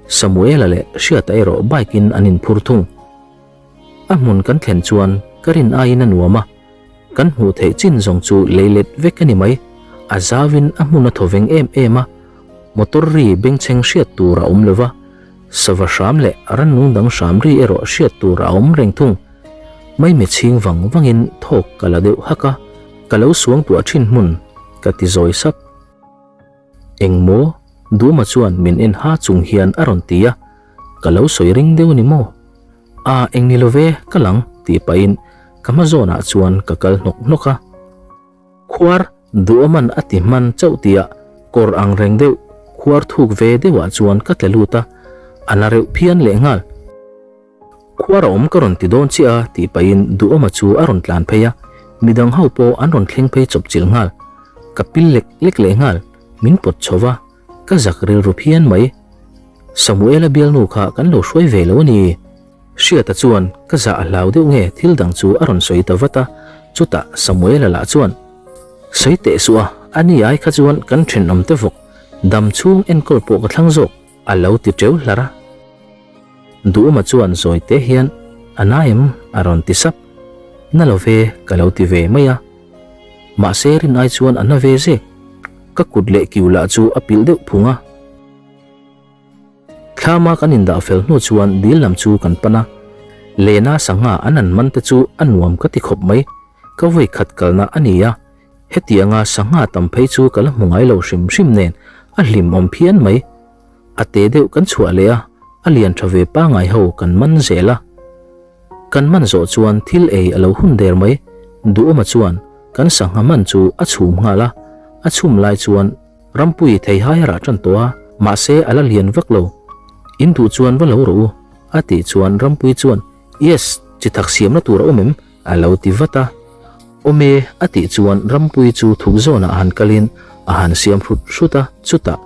Samuela leh Hriata erawh bike in an inphur thung. A hmun kan thlen chuan ka rin aiin a nuam a, kan hmuh theih chin zawng chu lei let vek a ni mai. A zauin a hmun a thaw veng em em a, motor ri bengchheng hriat tur a awm lo va, sava hram leh rannung dang hram ri erawh hriat tur a awm reng thung. Maimi chhing vang vangin thawk ka la deuh hak a, ka lo suangtuah thin hmun ka ti zawi sap. Engmaw? Duma chuan min en ha chung hian a rawn ti a, ka lo sawi ring deuh a ni maw? A, eng ni lo ve, ka lang, tih pahin ka hma zawnah chuan ka kal hnawk hnawk a. Khuar Duhawman a ti hman chauh tihah kawr ang reng deuh khuar thuk ve deuhah chuan ka tla lut a, a la reuh phian lehnghal. Khuar a awm ka rawn ti dawn chiah a tih pahin Duhawma chu a rawn tlan phei a, midang ho pawh an rawn thleng phei chawp chilh nghal. Ka pil lek lek leh nghal, min pawt chho va, ka zak rilru phian mai. Samuela bialnu kha kan lo hruai ve lo a ni. Hriata chuan ka zah a hlau deuh nge thil dang chu a rawn sawi ta vat a, chutah Samuela lah chuan, Sawi teh suh a, a ni ai kha chuan kan thenawm te vawk dam chhung enkawl pawh ka thlang zawk a lo ti teu hlar a. Duhawma chuan zawi te hian, A na em? a rawn ti sap. Na lo ve, ka lo ti ve mai a. Mahse rin ai chuan a na ve zek. Ka kut leh kiu lah chu a pilh deuh phung a. Thlama kan indah fel hnu chuan dil lam chu kan pan a. Lena sangha an han man te chu a nuam ka ti khawp mai. Ka vawi khat kalna a ni a. Hetianga sangha tam phei chu ka la hmu ngai lo hrim hrim nen a hlimawm phian mai. A te deuh kan chhuah leh a, a lian tha ve pangai ho kan man zel a. Kan man zawh chuan thil ei a lo hun der mai. Duhawma chuan kan sangha man chu a chhum nghal a, a chhum lai chuan Rampuii theihai a rah tan tawh a, mahse a la lian vak lo. In duh chuan va lo rawh u, a tih chuan Rampuii chuan, Yes, chi thak siamna tur a awm em? A lo ti vat a. Awm e, a tih chuan Rampuii chu thuk zawnah han kalin a han siam hrut hrut a, chutah,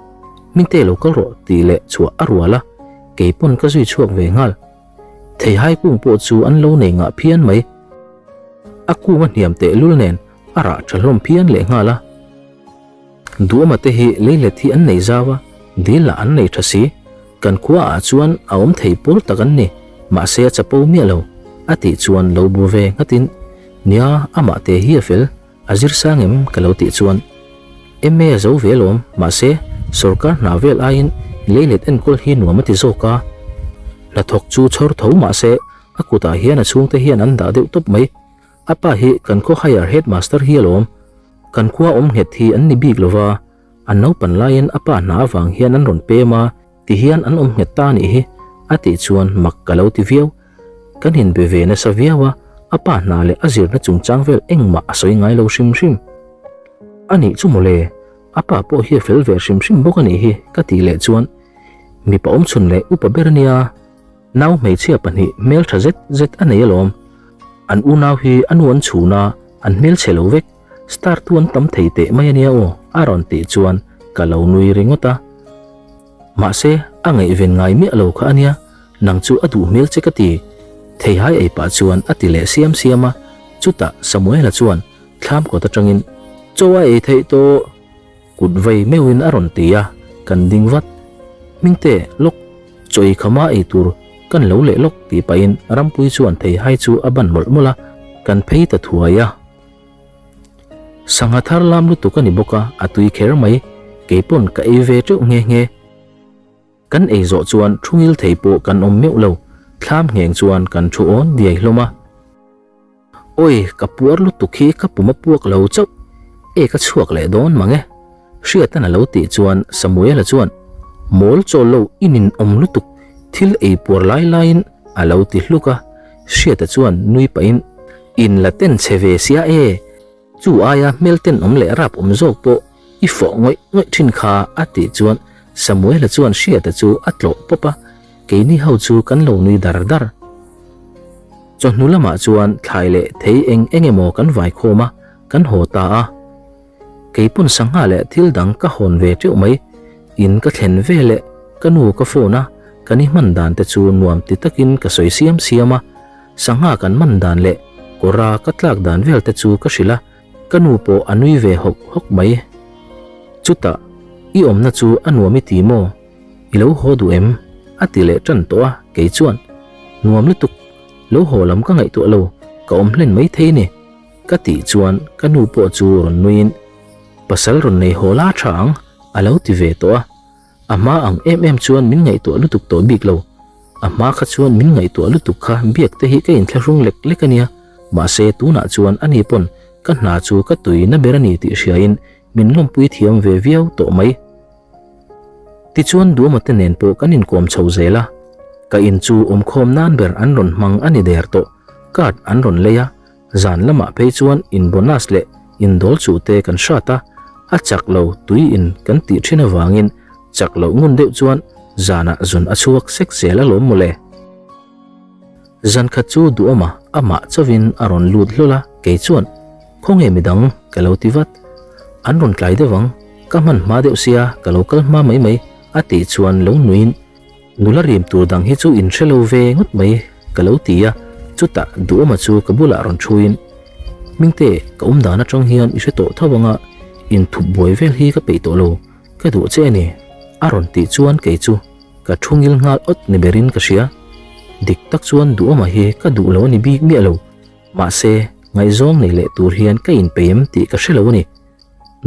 Hmingte lo kal rawh tih leh chhuah a rual a, kei pawn ka zui chhuak ve nghal. Theihai kung pawh chu an lo nei ngah phian mai. A kung a hniam tehlul nen a rah tha hlawm phian leh nghal a. Duhawma te hi leilet hi an nei zau a, dil lah an nei tha si. Kan khua ah chuan a awm thei pawl tak an ni, mahse a chapo miah lo, a tih chuan lo bu ve nghatin, Nia, amah te hi a fel, a zir sang em? ka lo tih chuan, MA a zo ve alawm, mahse sawrkar hna vel aiin leilet enkawl hi nuam a ti zawk a. Hnathawk chu chhawr tho mahse a kutah hian a chhungte hian an dah deuh tawp mai. A pa hi kan khaw higher headmaster hi alawm. Kan khua awm nghet hi an ni bik lova, an naupan laiin a pa hna avang hian an rawn pem a, tihian an awm nghet ta anih hi, a tih chuan mak ka lo ti viau. Kan inbe ve nasa viau a, a pa hna leh a zirna chungchang vel engmah a sawi ngai lo hrim hrim. A nih chu mawle, a pa pawh hi a fel ve hrim hrim bawk anih hi, ka tih leh chuan mipa awmchhun leh upa ber ania. Nau hmeichhia pahnih hmeltha zet zet a nei alawm. An unau hi a nu an chhun a, an hmelchhe lo vek. Star tu an tam thei teh mai ania aw, a rawn tih chuan ka lo nui ringawt a. Mahse, a ngaihven ngai miah lo kha ania, nang chu a duh hmel che ka ti. Theihai ei pah chuan a ti leh siam siam a, chutah Samuela chuan thlam kawt atangin, Chaw a ei theih tawh. Kut vei meuhin a rawn ti a, kan ding vat. Hmingte, lawk, chaw ei khama ei tur kan lo leh lawk tih pahin Rampuii chuan theihai chu a ban mawlh mawlh a, kan phei ta thuai a. Sangha thar lam lutuk a ni bawk a, a tui kher mai, keipawn ka ei ve teuh nghe nghe. Kan ei zawh chuan thu ngil thei pawh kan awm meuh lo. Thlam ngheng chuan kan thu awn diai hlawm a. Awi, ka puar lutuk hi ka pum a puak lo chauh e ka chhuak leh dawn mang e. Hriatan a lo tih chuan Samuela chuan, Mawl chawl lo i nin awm lutuk, thil ei puar lai laiin a lo ti hluk a. Hriata chuan nui pahin, In la ten chhe ve sia e, chu aia hmel ten awm leh rap awm zawk pawh i fawh ngawih ngawih thin kha a tih chuan Samuela chuan Hriata chu a tlawh pawp a, keini ho chu kan lo nui dar dar. Chawhnu lamah chuan thlai leh thei eng eng emaw kan vai khawm a, kan haw ta a. Kei pawn sangha leh thil dang ka hawn ve teuh mai. In ka thlen ve leh ka nu ka phone a, kan i hman dan te chu nuam ti takin ka sawi siam siam a. Sangha kan man dan leh kawra ka tlak dan vel te chu ka hrilh a, ka nu pawh a nui ve hawk hawk mai. Chutah, i awmna chu a nuam i ti maw? I lo haw duh em? A ti leh tan tawh a, kei chuan, Nuam lutuk, lo haw lam ka ngaihtuah lo, ka awm hlen mai thei ni, ka tih chuan ka nu pawh chu rawn nuiin, Pasal rawn nei haw la tha ang, a lo ti ve tawh a. A hma ang em em chuan min ngaihtuah lutuk tawh bik lo. A hma kha chuan min ngaihtuah lutuk kha biak te hi ka inthlahrung lek lek a nia, mahse tunah chuan ani pawn ka hna chu ka tui na ber a ni tih hriain min lawmpui thiam ve viau tawh mai. Tichuan Duama te nen pawh kan inkawm chho zel a, ka in chu awmkhawm nan ber an rawn hmang a ni der tawh, card an rawn lei a, zan lamah phei chuan in bonus leh indawl chuh te kan hrat a, a chak lo tui in kan tih thin avangin chak loh ngun deuh chuan zanah zun a chhuak sek zel alawm mawle. Zan khat chu Duama amah chauhin a rawn lut hlawl a, kei chuan Khawnge midang? ka lo ti vat. An rawn tlai deuh ang, ka hman hma deuh sia ka lo kal hma mai mai a tih chuan lo nuiin nula rim tur dang hi chu in hre lo ve ngawt mai ka lo ti a, chutah Duhawma chu ka bulah rawn thuin Hmingte ka awm dan atang hian i hre tawh tho anga inthup buai vel hi ka peih tawh lo, ka duh che a ni a rawn tih chuan kei chu ka thu ngil nghal awt ni berin ka hria. Dik tak chuan Duhawma hi ka duh lo a ni bik miah lo. Mahse, ngaihzawng nei leh tur hian ka inpeih em tih ka hre lo a ni.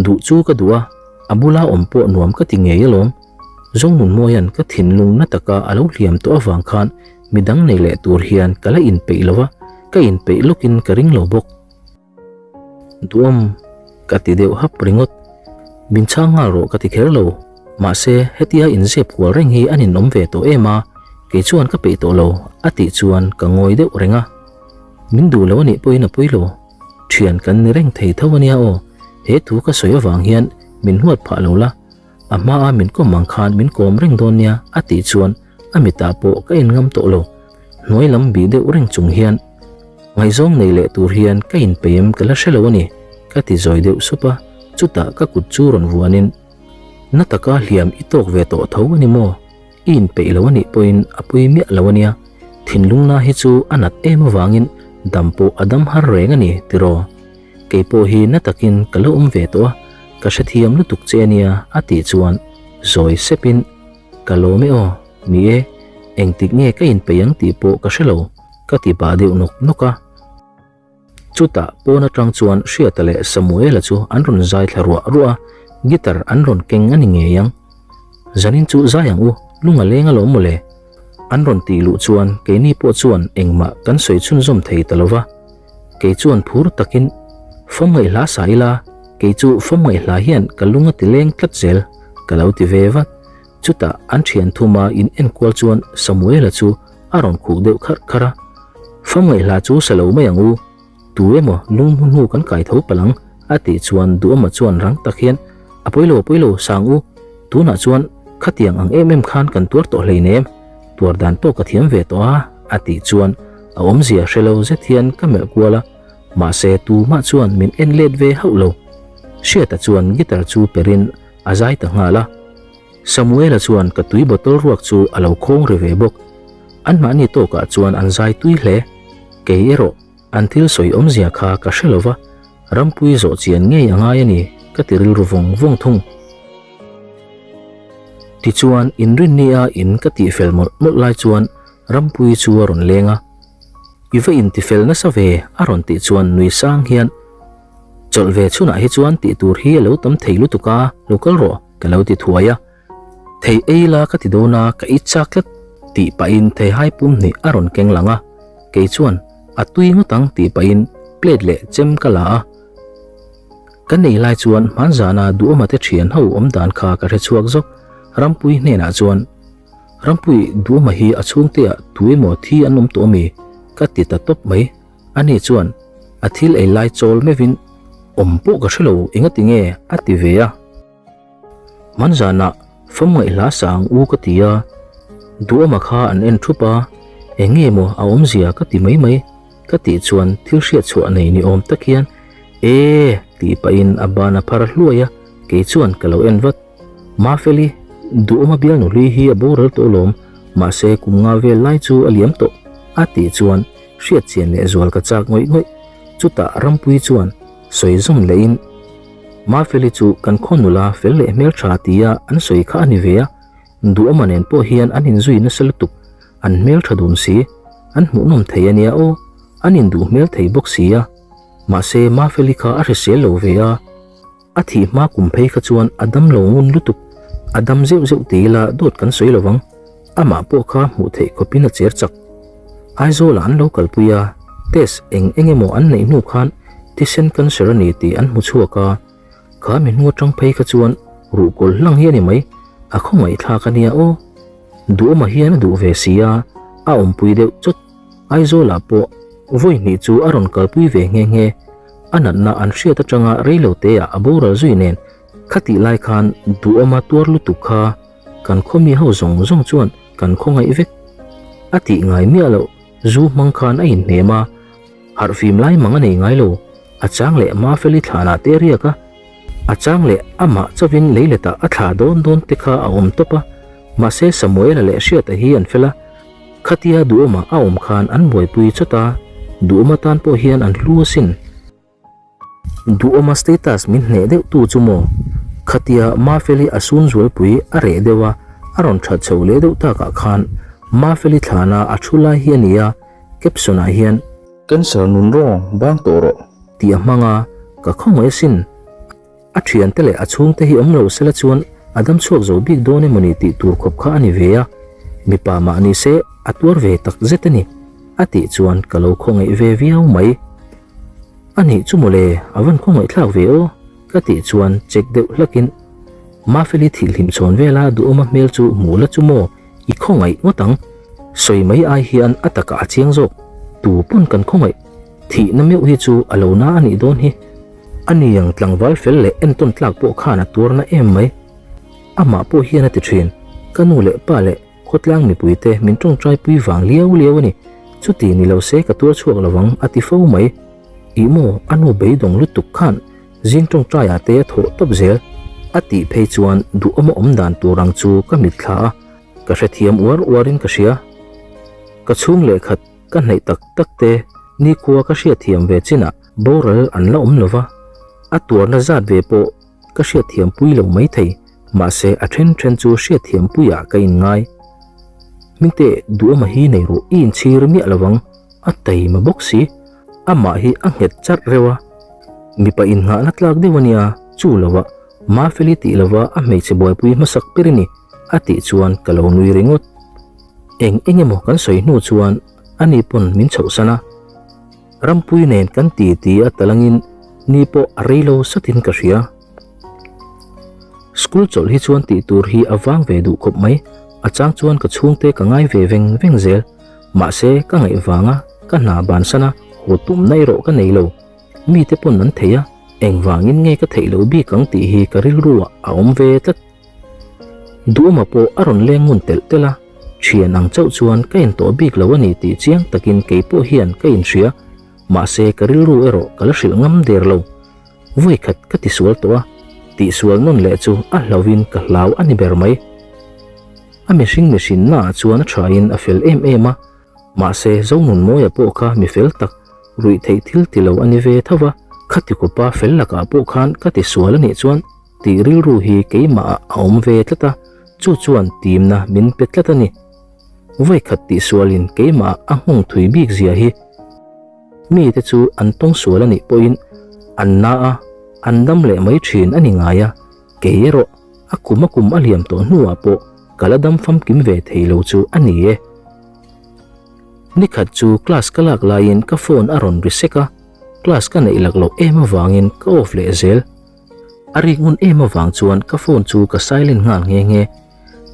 Duh chu ka duh a, a bula awm pawh nuam ka ti ngei alawm. Zongnunmawia'n ka thinlung na taka a lo hliam tawh avang khan midang nei leh tur hian ka la inpeih lo a, ka inpeih lawkin ka ring lo bawk. Duhawm, ka ti deuh hap ringawt. Min chhang nghal rawh ka ti kher lo. Mahse, hetia inzep kual reng hi a ninawm ve tawh em a, kei chuan ka peih tawh lo, a tih chuan ka ngawi deuh reng a. Min duh lo a nih pawhin a pui lo. Thian kan ni reng thei tho a nia aw. He thu ka sawi avang hian min huat phah lo la. A hmaa min kawm ang khan min kawm reng dawn nia a tih chuan a mitah pawh ka en ngam tawh lo. Hnuai lam bih deuh reng chung hian ngaihzawng nei leh tur hian ka inpeih em ka la hre lo a ni ka ti zawi deuh sup a. Chutah ka kut chu rawn vuanin na taka hliam i tawk ve tawh tho a ni maw? I inpeih lo a nih pawhin a pui miah lo a nia, thinlungna hi chu a nat em avangin dam pawh a dam har reng a ni tiraw? Kei pawh hi na takin ka lo awm ve tawh a, ka hrethiam lutuk che a nia a tih chuan zawi sepin Ka lawm e aw, ni e, engtik nge ka inpeih ang tih pawh ka hre lo ka ti pah deuh nawk nawk a. Chutah pawn atang chuan Hriata leh Samuela chu an rawn zai thla ruah ruah a, guitar an rawn keng a ni ngei ang. Zanin chu zai ang u, lung a leng alawm mawle. An rawn tih luh chuan keini pawh chuan engmah kan sawi chhunzawm thei ta lova. Kei chuan phur takin, Fawm ngaihhla sa ila, kei chu fawm ngaihhla hian ka lung a ti leng tlat zel, ka lo ti ve vat. Chutah an thian thuma in enkual chuan Samuela chu a rawn khuh deuh kharh kharh a. Famngaihhla chu sa lo mai ang u, tu emaw lung hmu hnu kan kai tho palh ang, a tih chuan Duhawma chuan rang tak hian, A pawi lo, a pawi lo, sang u, tunah chuan khatiang ang em em khan kan tuar tawh hleinem, tuar dan pawh ka thiam ve tawh a, a tih chuan a awmzia hre lo zet hian ka melh kual a, mahse tumah chuan min en let ve hauh lo. Hriata chuan guitar chu perin a zai ta nghal a. Samuela chuan ka tui bottle ruak chu a lo khawng ri ve bawk. Anmahni tawkah chuan an zai tui hle. Kei erawh an thil sawi awmzia kha ka hre lova, rampui zawh chian ngei a ngai a ni ka ti rilru vawng vawng thung. Tichuan inrinnia in ka tihfel mawlh mawlh lai chuan rampui chu a rawn leng a. I va intifel nasa ve a rawn tih chuan nui sang hian Chawlh ve chhunah hi chuan tih tur hi a lo tam thei lutuk a, lo kal rawh ka lo ti thuai a. Thei ei la ka ti dawn a, ka it chak tlat. Tih pahin theihai pum hnih a rawn keng lang a, kei chuan a tui ngawt ang tih pahin plate leh chem ka la a. Kan ei lai chuan hmanzana Duhawma te thian ho awm dan kha ka hre chhuak zawk. Rampuii hnenah chuan, Rampui, Duhawma hi a chhungte ah tu emaw thi an awm tawh ami? ka ti ta tawp mai. Ani chuan a thil ei lai chawl meuhin, Awm pawh ka hre lo, engati nge? a ti ve a. Hmanzanah famngaih hla sa ang u ka ti a, Duhawma kha an en thup a, eng nge maw a awmzia ka ti mai mai ka tih chuan thil hriat chhuah nei ni awm tak hian E! tih pahin a ban a phar hluai a, kei chuan ka lo en vat. Mafeli, Duhawma bialnu hlui hi a boral tawh alawm, mahse kum nga vel lai chu a liam tawh a tih chuan hriat chian leh zual ka chak ngawih ngawih. Chutah Rampuii chuan sawi zawm lehin, Mafeli chu kan khaw nula fel leh hmeltha tia an sawi kha a ni ve a, Duhawma nen pawh hian an inzui nasa lutuk, an hmeltha dun si, an hmuhnawm thei a nia aw, an induh hmel thei bawk si a, mahse Mafeli kha a hrisel lo ve a, a thih hma kum phei kha chuan a dam lo ngun lutuk, a dam zeuh zeuh ti ila dawt kan sawi lo vang, amah pawh kha hmuh theih khawpin a cher chak. Aizawlah an lo kalpui a, test eng eng emaw an neih hnu khan thisen cancer a ni tih an hmu chhuak a, kha mi hnu atang phei kha chuan ruhkawl hlang hi a ni mai, a khawngaihthlak a nia aw. Duhawma hian a duh ve si a, a awmpui deuh chawt. Aizawlah pawh vawi hnih chu a rawn kalpui ve nghe nghe, a natna an hriat atanga reiloteah a boral zui nen khatih lai khan Duhawma tuar lutuk kha Kan khaw mi ho zawng zawng chuan kan khawngaih vek. A tih ngai miah loh, zu hmang khan a inhnem a, harhfim lai mang a nei ngai lo. A chang leh Mafeli thlanah te a riak a, a chang leh amah chauhin leiletah a thla dawn dawn te kha a awm tawp a. Mahse Samuela leh Hriata hi an fel a, khatia Duhawma a awm khan an buaipui chawt a, Duhawma tan pawh hian an hlu asin. Duhawma status min hneh deuh tu chu maw? Khatia Mafeli a sun zualpui a reh deuh a, a rawn that chho leh deuh takah khan Mafeli thlana a thu lai hi a ni a, caption ah hian. Cancer nun rawng bang tawh rawh. Tih a hmang a, ka khawngaih asin. A thiante leh a chhungte hi awm lo sela chuan a dam chhuak zo bik dawn emawni tih tur khawp kha a ni ve a, mipa mah ni se a tuar ve tak zet a ni, a tih chuan ka lo khawngaih ve viau mai. A nih chu mawle, a van khawngaihthlak ve aw, ka tih chuan check deuh hlakin Mafeli thihhlim chhawn vela duhawma hmel chu hmuh la chu maw, i khawngaih ngawt ang. Sawi mai ai hian a takah a chiang zawk, tu pawn kan khawngaih. Thihna meuh hi chu a lo na a nih dawn hi. A ni ang tlangval fel leh entawn tlak pawh khan a tuar na em mai. Amah pawh hian a ti thin, ka nu leh pa leh khawtlang mipuite min tawngtai pui vang liau liau a ni. Chuti ni lo se ka tuar chhuak lo ang a ti fo mai. Ih maw a nu beidawng lutuk khan zing tawngtaiah te a thawh tawp zel. A tih phei chuan duhawm a awm dan tur ang chu ka mitthla a, ka hrethiam uar uarin ka hria. Ka chhung leh khat. Ka hnaih tak tak te nikhua ka hriatthiam ve chinah boral an la awm lova, a tuarna zat ve pawh ka hriatthiam pui lo maithei, mahse a then then chu hriatthiam puiah ka inngai. Hmingte duhawma hi nei rawh i inchhir miah lovang, a taima bawk si, amah hi a nghet charh reuh a, mipa innghahna tlak deuh a nia, chu lovah Mafeli tih lova a hmeichhe buaipui hmasak ber i ni, a tih chuan ka lo nui ringawt. Eng eng emaw kan sawi hnu chuan ani pawn min chhohsan a, Rampui nen kan ti ti a talangin ni pawh a rei lo satin ka hria. School chawlh hi chuan tih tur hi a vang ve duh khawp mai, a chang chuan ka chhungte ka ngai ve veng veng zel, mahse ka ngaih vanga ka hna bansan a haw tumna erawh ka nei lo, mite pawn an thei a, engvangin nge ka theih loh bik ang tih hi ka rilru ah a awm ve tlat. Duhawma pawh a rawn leng ngun telh telh a, thian ang chauh chuan ka en tawh bik lo a ni tih chiang takin kei pawh hian ka inhria, mahse ka rilru erawh ka la hrilh ngam der lo. Vawikhat ka tisual tawh a, tihsual nawn leh chu a hlauhin ka hlau a ni ber mai. A mihring mihrinnaah chuan a thain a fel em em a, mahse Zonunmawia pawh kha mi fel tak, ruih theih thil ti lo a ni ve tho va, khati kawpa fel lakah pawh khan ka tisual a nih chuan Tih rilru hi keimah ah a awm ve tlat a, chu chuan timna min pe tlat a ni. Vawikhat tihsualin keimah ah a nghawng thui bik zia hi. Mite chu an tawng sual a nih pawhin an na a, an dam leh mai thin a ni ngai a, kei erawh a kum a kum a liam tawh hnuah pawh ka la dam famkim ve thei lo chu a ni e. Nikhat chu class ka lak laiin ka phone a rawn ri sek a, class ka neih lak loh em avangin ka off leh zel. A rik ngun em avang chuan ka phone chu ka silent nghal nghe nghe.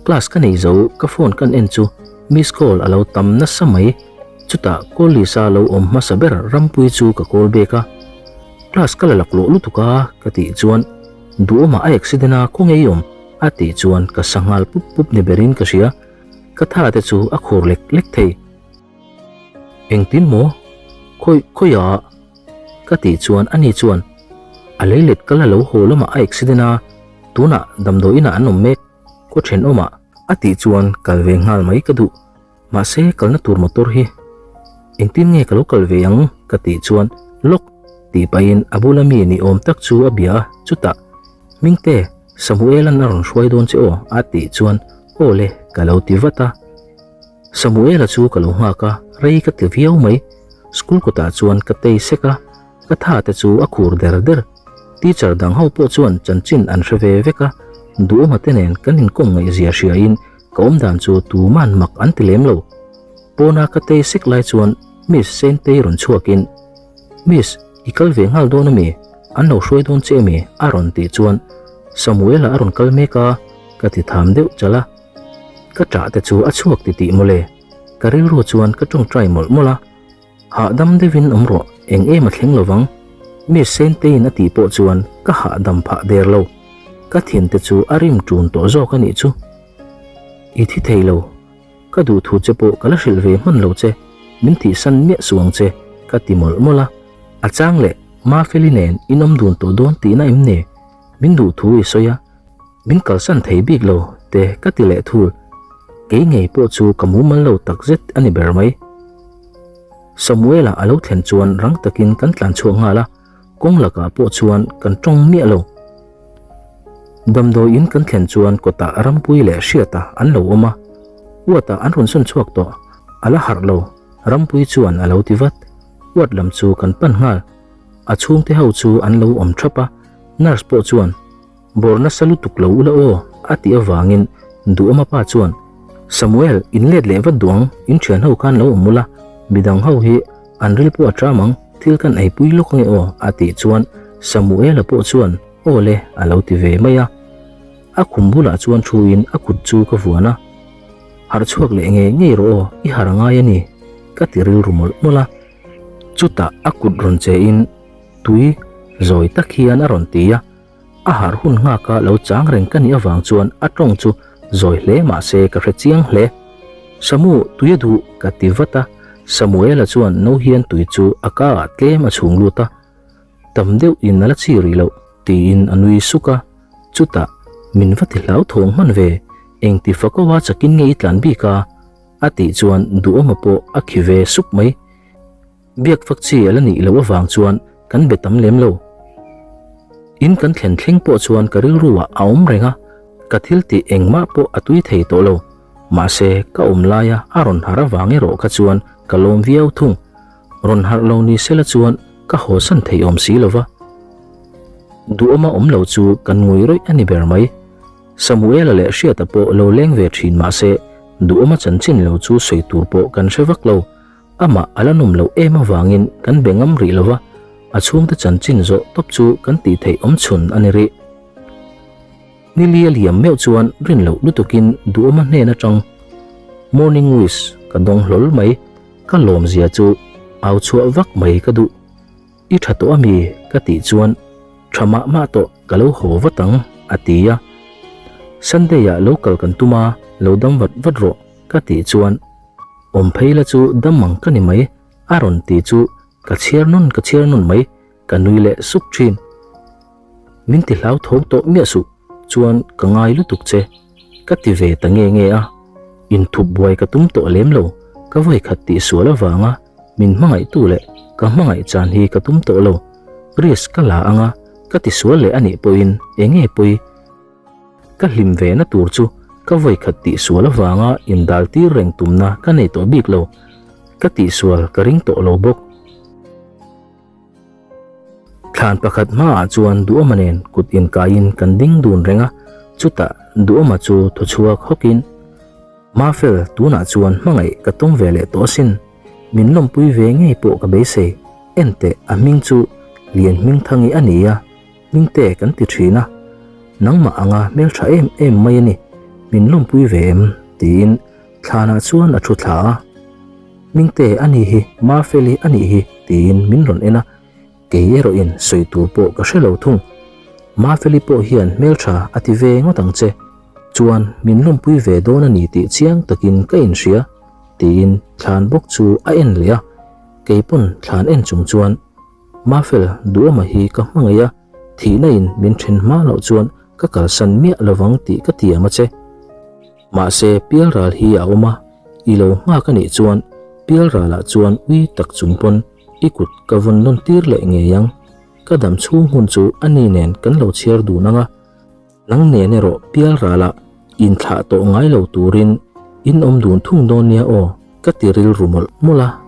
Class ka nei zo ka phone kan en chu miss call a lo tam nasa mai. Chutah call list a lo awm hmasa ber Rampuii chu ka call bek a. Class ka la laklawh lutuk a ka tih chuan Duhawmah a accident a khaw ngei awm a tih chuan ka sa nghal pup pup ni berin ka hria. Ka tha te chu a khur lek lek thei. Engtin maw? Khawi khawiah? Ka tih chuan ani chuan a leilet ka la lo haw lamah a accident a, tunah damdawi inah an awm mek, khaw thenawmah a tih chuan kal ve nghal mai ka duh. Mahse kalna tur motor hi engtin nge ka lo kal ve ang ka tih chuan lawk tih pahin a bula mi ni awm tak chu a bia a, chutah Hmingte Samuel-a'n a rawn hruai dawn che aw a tih chuan aw le ka lo ti vat a. Samuel-a chu ka lo nghak a, rei ka ti viau mai. School kawtah chuan ka tei sek a, ka tha te chu a khur der der. Teacher dang ho pawh chuan chanchin an hre ve vek a, Duhawma te nen kan inkawm ngaihzia hriain ka awmdan chu tuman mak an ti lem lo. Pawna ka tei sek lai chuan Miss Sentei rawn chhuakin, Miss, i kal ve nghal dawn ami? An lo hruai dawn che ami? a rawn tih chuan Samuel-a a rawn kal mek a, ka ti tham deuh chalh a. Ka ṭah te chu a chhuak titih mawle. Ka rilru chuan ka ṭawngṭai mawlh mawlh a. Hahdam deuhin awm rawh, eng em a thleng lovang. Miss Senteiin a tih pawh chuan ka hahdam phah der lo. Ka thiante chu a rim ṭun tawh zawk a nih chu. I thi thei lo. Ka duh thu che pawh ka la hrilh ve hman lo che. Min tihsan miah suh ang che, ka ti mawlh mawlh a. A chang leh Mafeli nen in awm dun tawh dawn tihna em ni? Min duh thu i sawi a. Min kalsan thei bik lo te ka ti leh thul. Kei ngei pawh chu ka mumal lo tak zet a ni ber mai. Samuela a lo thlen chuan rang takin kan tlan chhuak nghal a, kawng lakah pawh chuan kan tawng miah lo. Damdawi in kan thlen chuan kawtah Rampuii leh Hriata an lo awm a, Uatah an rawn sawn chhuak tawh, a la harh lo, Rampuii chuan a lo ti vat. Uat lam chu kan pan nghal. A chhungte ho chu an lo awm thap a, nurse pawh chuan Bawr nasa lutuk lo ula aw, a tih avangin Duhawma pa chuan, Samuel, in let leh vat duh ang, in thian ho khan lo awm ula, midang ho hi an ril pawh a ṭam ang, thil kan eipui lawk ange aw, a tih chuan Samuela pawh chuan, Aw le, a lo ti ve mai a. A khum bulah chuan thuin a kut chu ka vuan a, Harh chhuak leh ngei ngei rawh aw, i harh ngai a ni, ka ti rilru mawlh mawlh a. Chutah a kut rawn che in, Tui, zawi tak hian a rawn ti a. A harh hun nghaka lo chang reng ka nih avang chuan a tawng chu zawi hle mah se ka hre chiang hle. Samu, tui a duh ka ti vat a, Samuela chuan no hian tui chu a ka ah tlem a chhung lut a, tam deuh in a la chi rih loh tiin a nui suk a, chutah min va ti hlauthawng hman ve, engti fakawa chakin nge i tlan bik a? a tih chuan Duhawma pawh a khi ve suk mai. Biak fak chi a la nih loh avang chuan kan be tam lem lo. In kan thlen thleng pawh chuan ka rilru ah a awm reng a, ka thil tih engmah pawh a tui thei tawh lo. Mahse, ka awm laia a rawn harh avang erawh kha chuan ka lawm viau thung. Rawn harh lo ni sela chuan ka hawsan thei awm si lo va. Duhawma awm lo chu kan ngui rawih a ni ber mai. Samuela leh Hriata pawh lo leng ve thin mahse, Duhawma chanchin lo chu sawi tur pawh kan hre vak lo. Amah a la nawm loh em avangin kan be ngam rih lova, a chhungte chanchin zawh tawp chu kan tih theih awm chhun a ni rih. Nili a liam meuh chuan rin loh lutukin Duhawma hnen atang morning wish ka dawng hlawl mai, ka lawmzia chu au chhuah vak mai ka duh. I tha tawh ami? ka tih chuan tha mah mah tawh ka lo haw vat ang a ti a. Sunday ah lo kal kan tum a, lo dam vat vat rawh ka tih chuan Awm phei la chu dam ang ka ni mai a rawn ti chu ka chhiar nawn ka chhiar nawn mai ka nui leh sup thin. Min ti hlau tho tawh miah suh chuan ka ngai lutuk che ka ti ve ta nge nge a, inthup buai ka tum tawh lem lo ka vawi khat tih sual avanga min hmangaihtu leh ka hmangaih chan hi ka tum tawh lo risk ka la anga ka ti sual leh anih pawhin enge pawi Ka hlim ve na tur chu ka vawikhat tihsual avanga indal tir reng tumna ka nei tawh bik lo. Ka tihsual ka ring tawh lo bawk. Thlan pakhat hmaah chuan Duhawma nen kut inkaiin kan ding dun reng a, chutah Duhawma chu thaw chhuak hawkin, Mafel, tunah chuan hmangaih ka tum ve leh tawh asin. Min lawmpui ve ngei pawh ka beisei. Enteh, a hming chu Lianhmingthangi a ni a, Hmingte kan ti thin a. Nangmah anga hmeltha em em mai a ni, min lawmpui ve em? tiin thlanah chuan a thu thla a. Hmingte a nih hi, Mafeli a nih hi, tiin min rawn en a. Kei erawhin sawi tur pawh ka hre lo thung. Mafeli pawh hian hmeltha a ti ve ngawt ang che. Chuan min lawmpui ve dawn a ni tih chiang takin ka inhria, tiin thlan bawk chu a en leh a. Kei pawn thlan en chung chuan Mafel duhawma hi ka hmangaih a, thihna in min then hma loh chuan ka kalsan miah lovang tih ka tiam a che. Mahse pialral hi a awm a, i lo nghak a nih chuan pialralah chuan ui tak chung pawn i kut ka vawn nawn tir leh ngei ang. Ka dam chhung hun chu a ni nen kan lo chhiar dun ang a, nang nen erawh pialralah inthlah tawh ngai lo turin in awm dun thung dawn nia aw ka ti rilru mawlh mawlh a.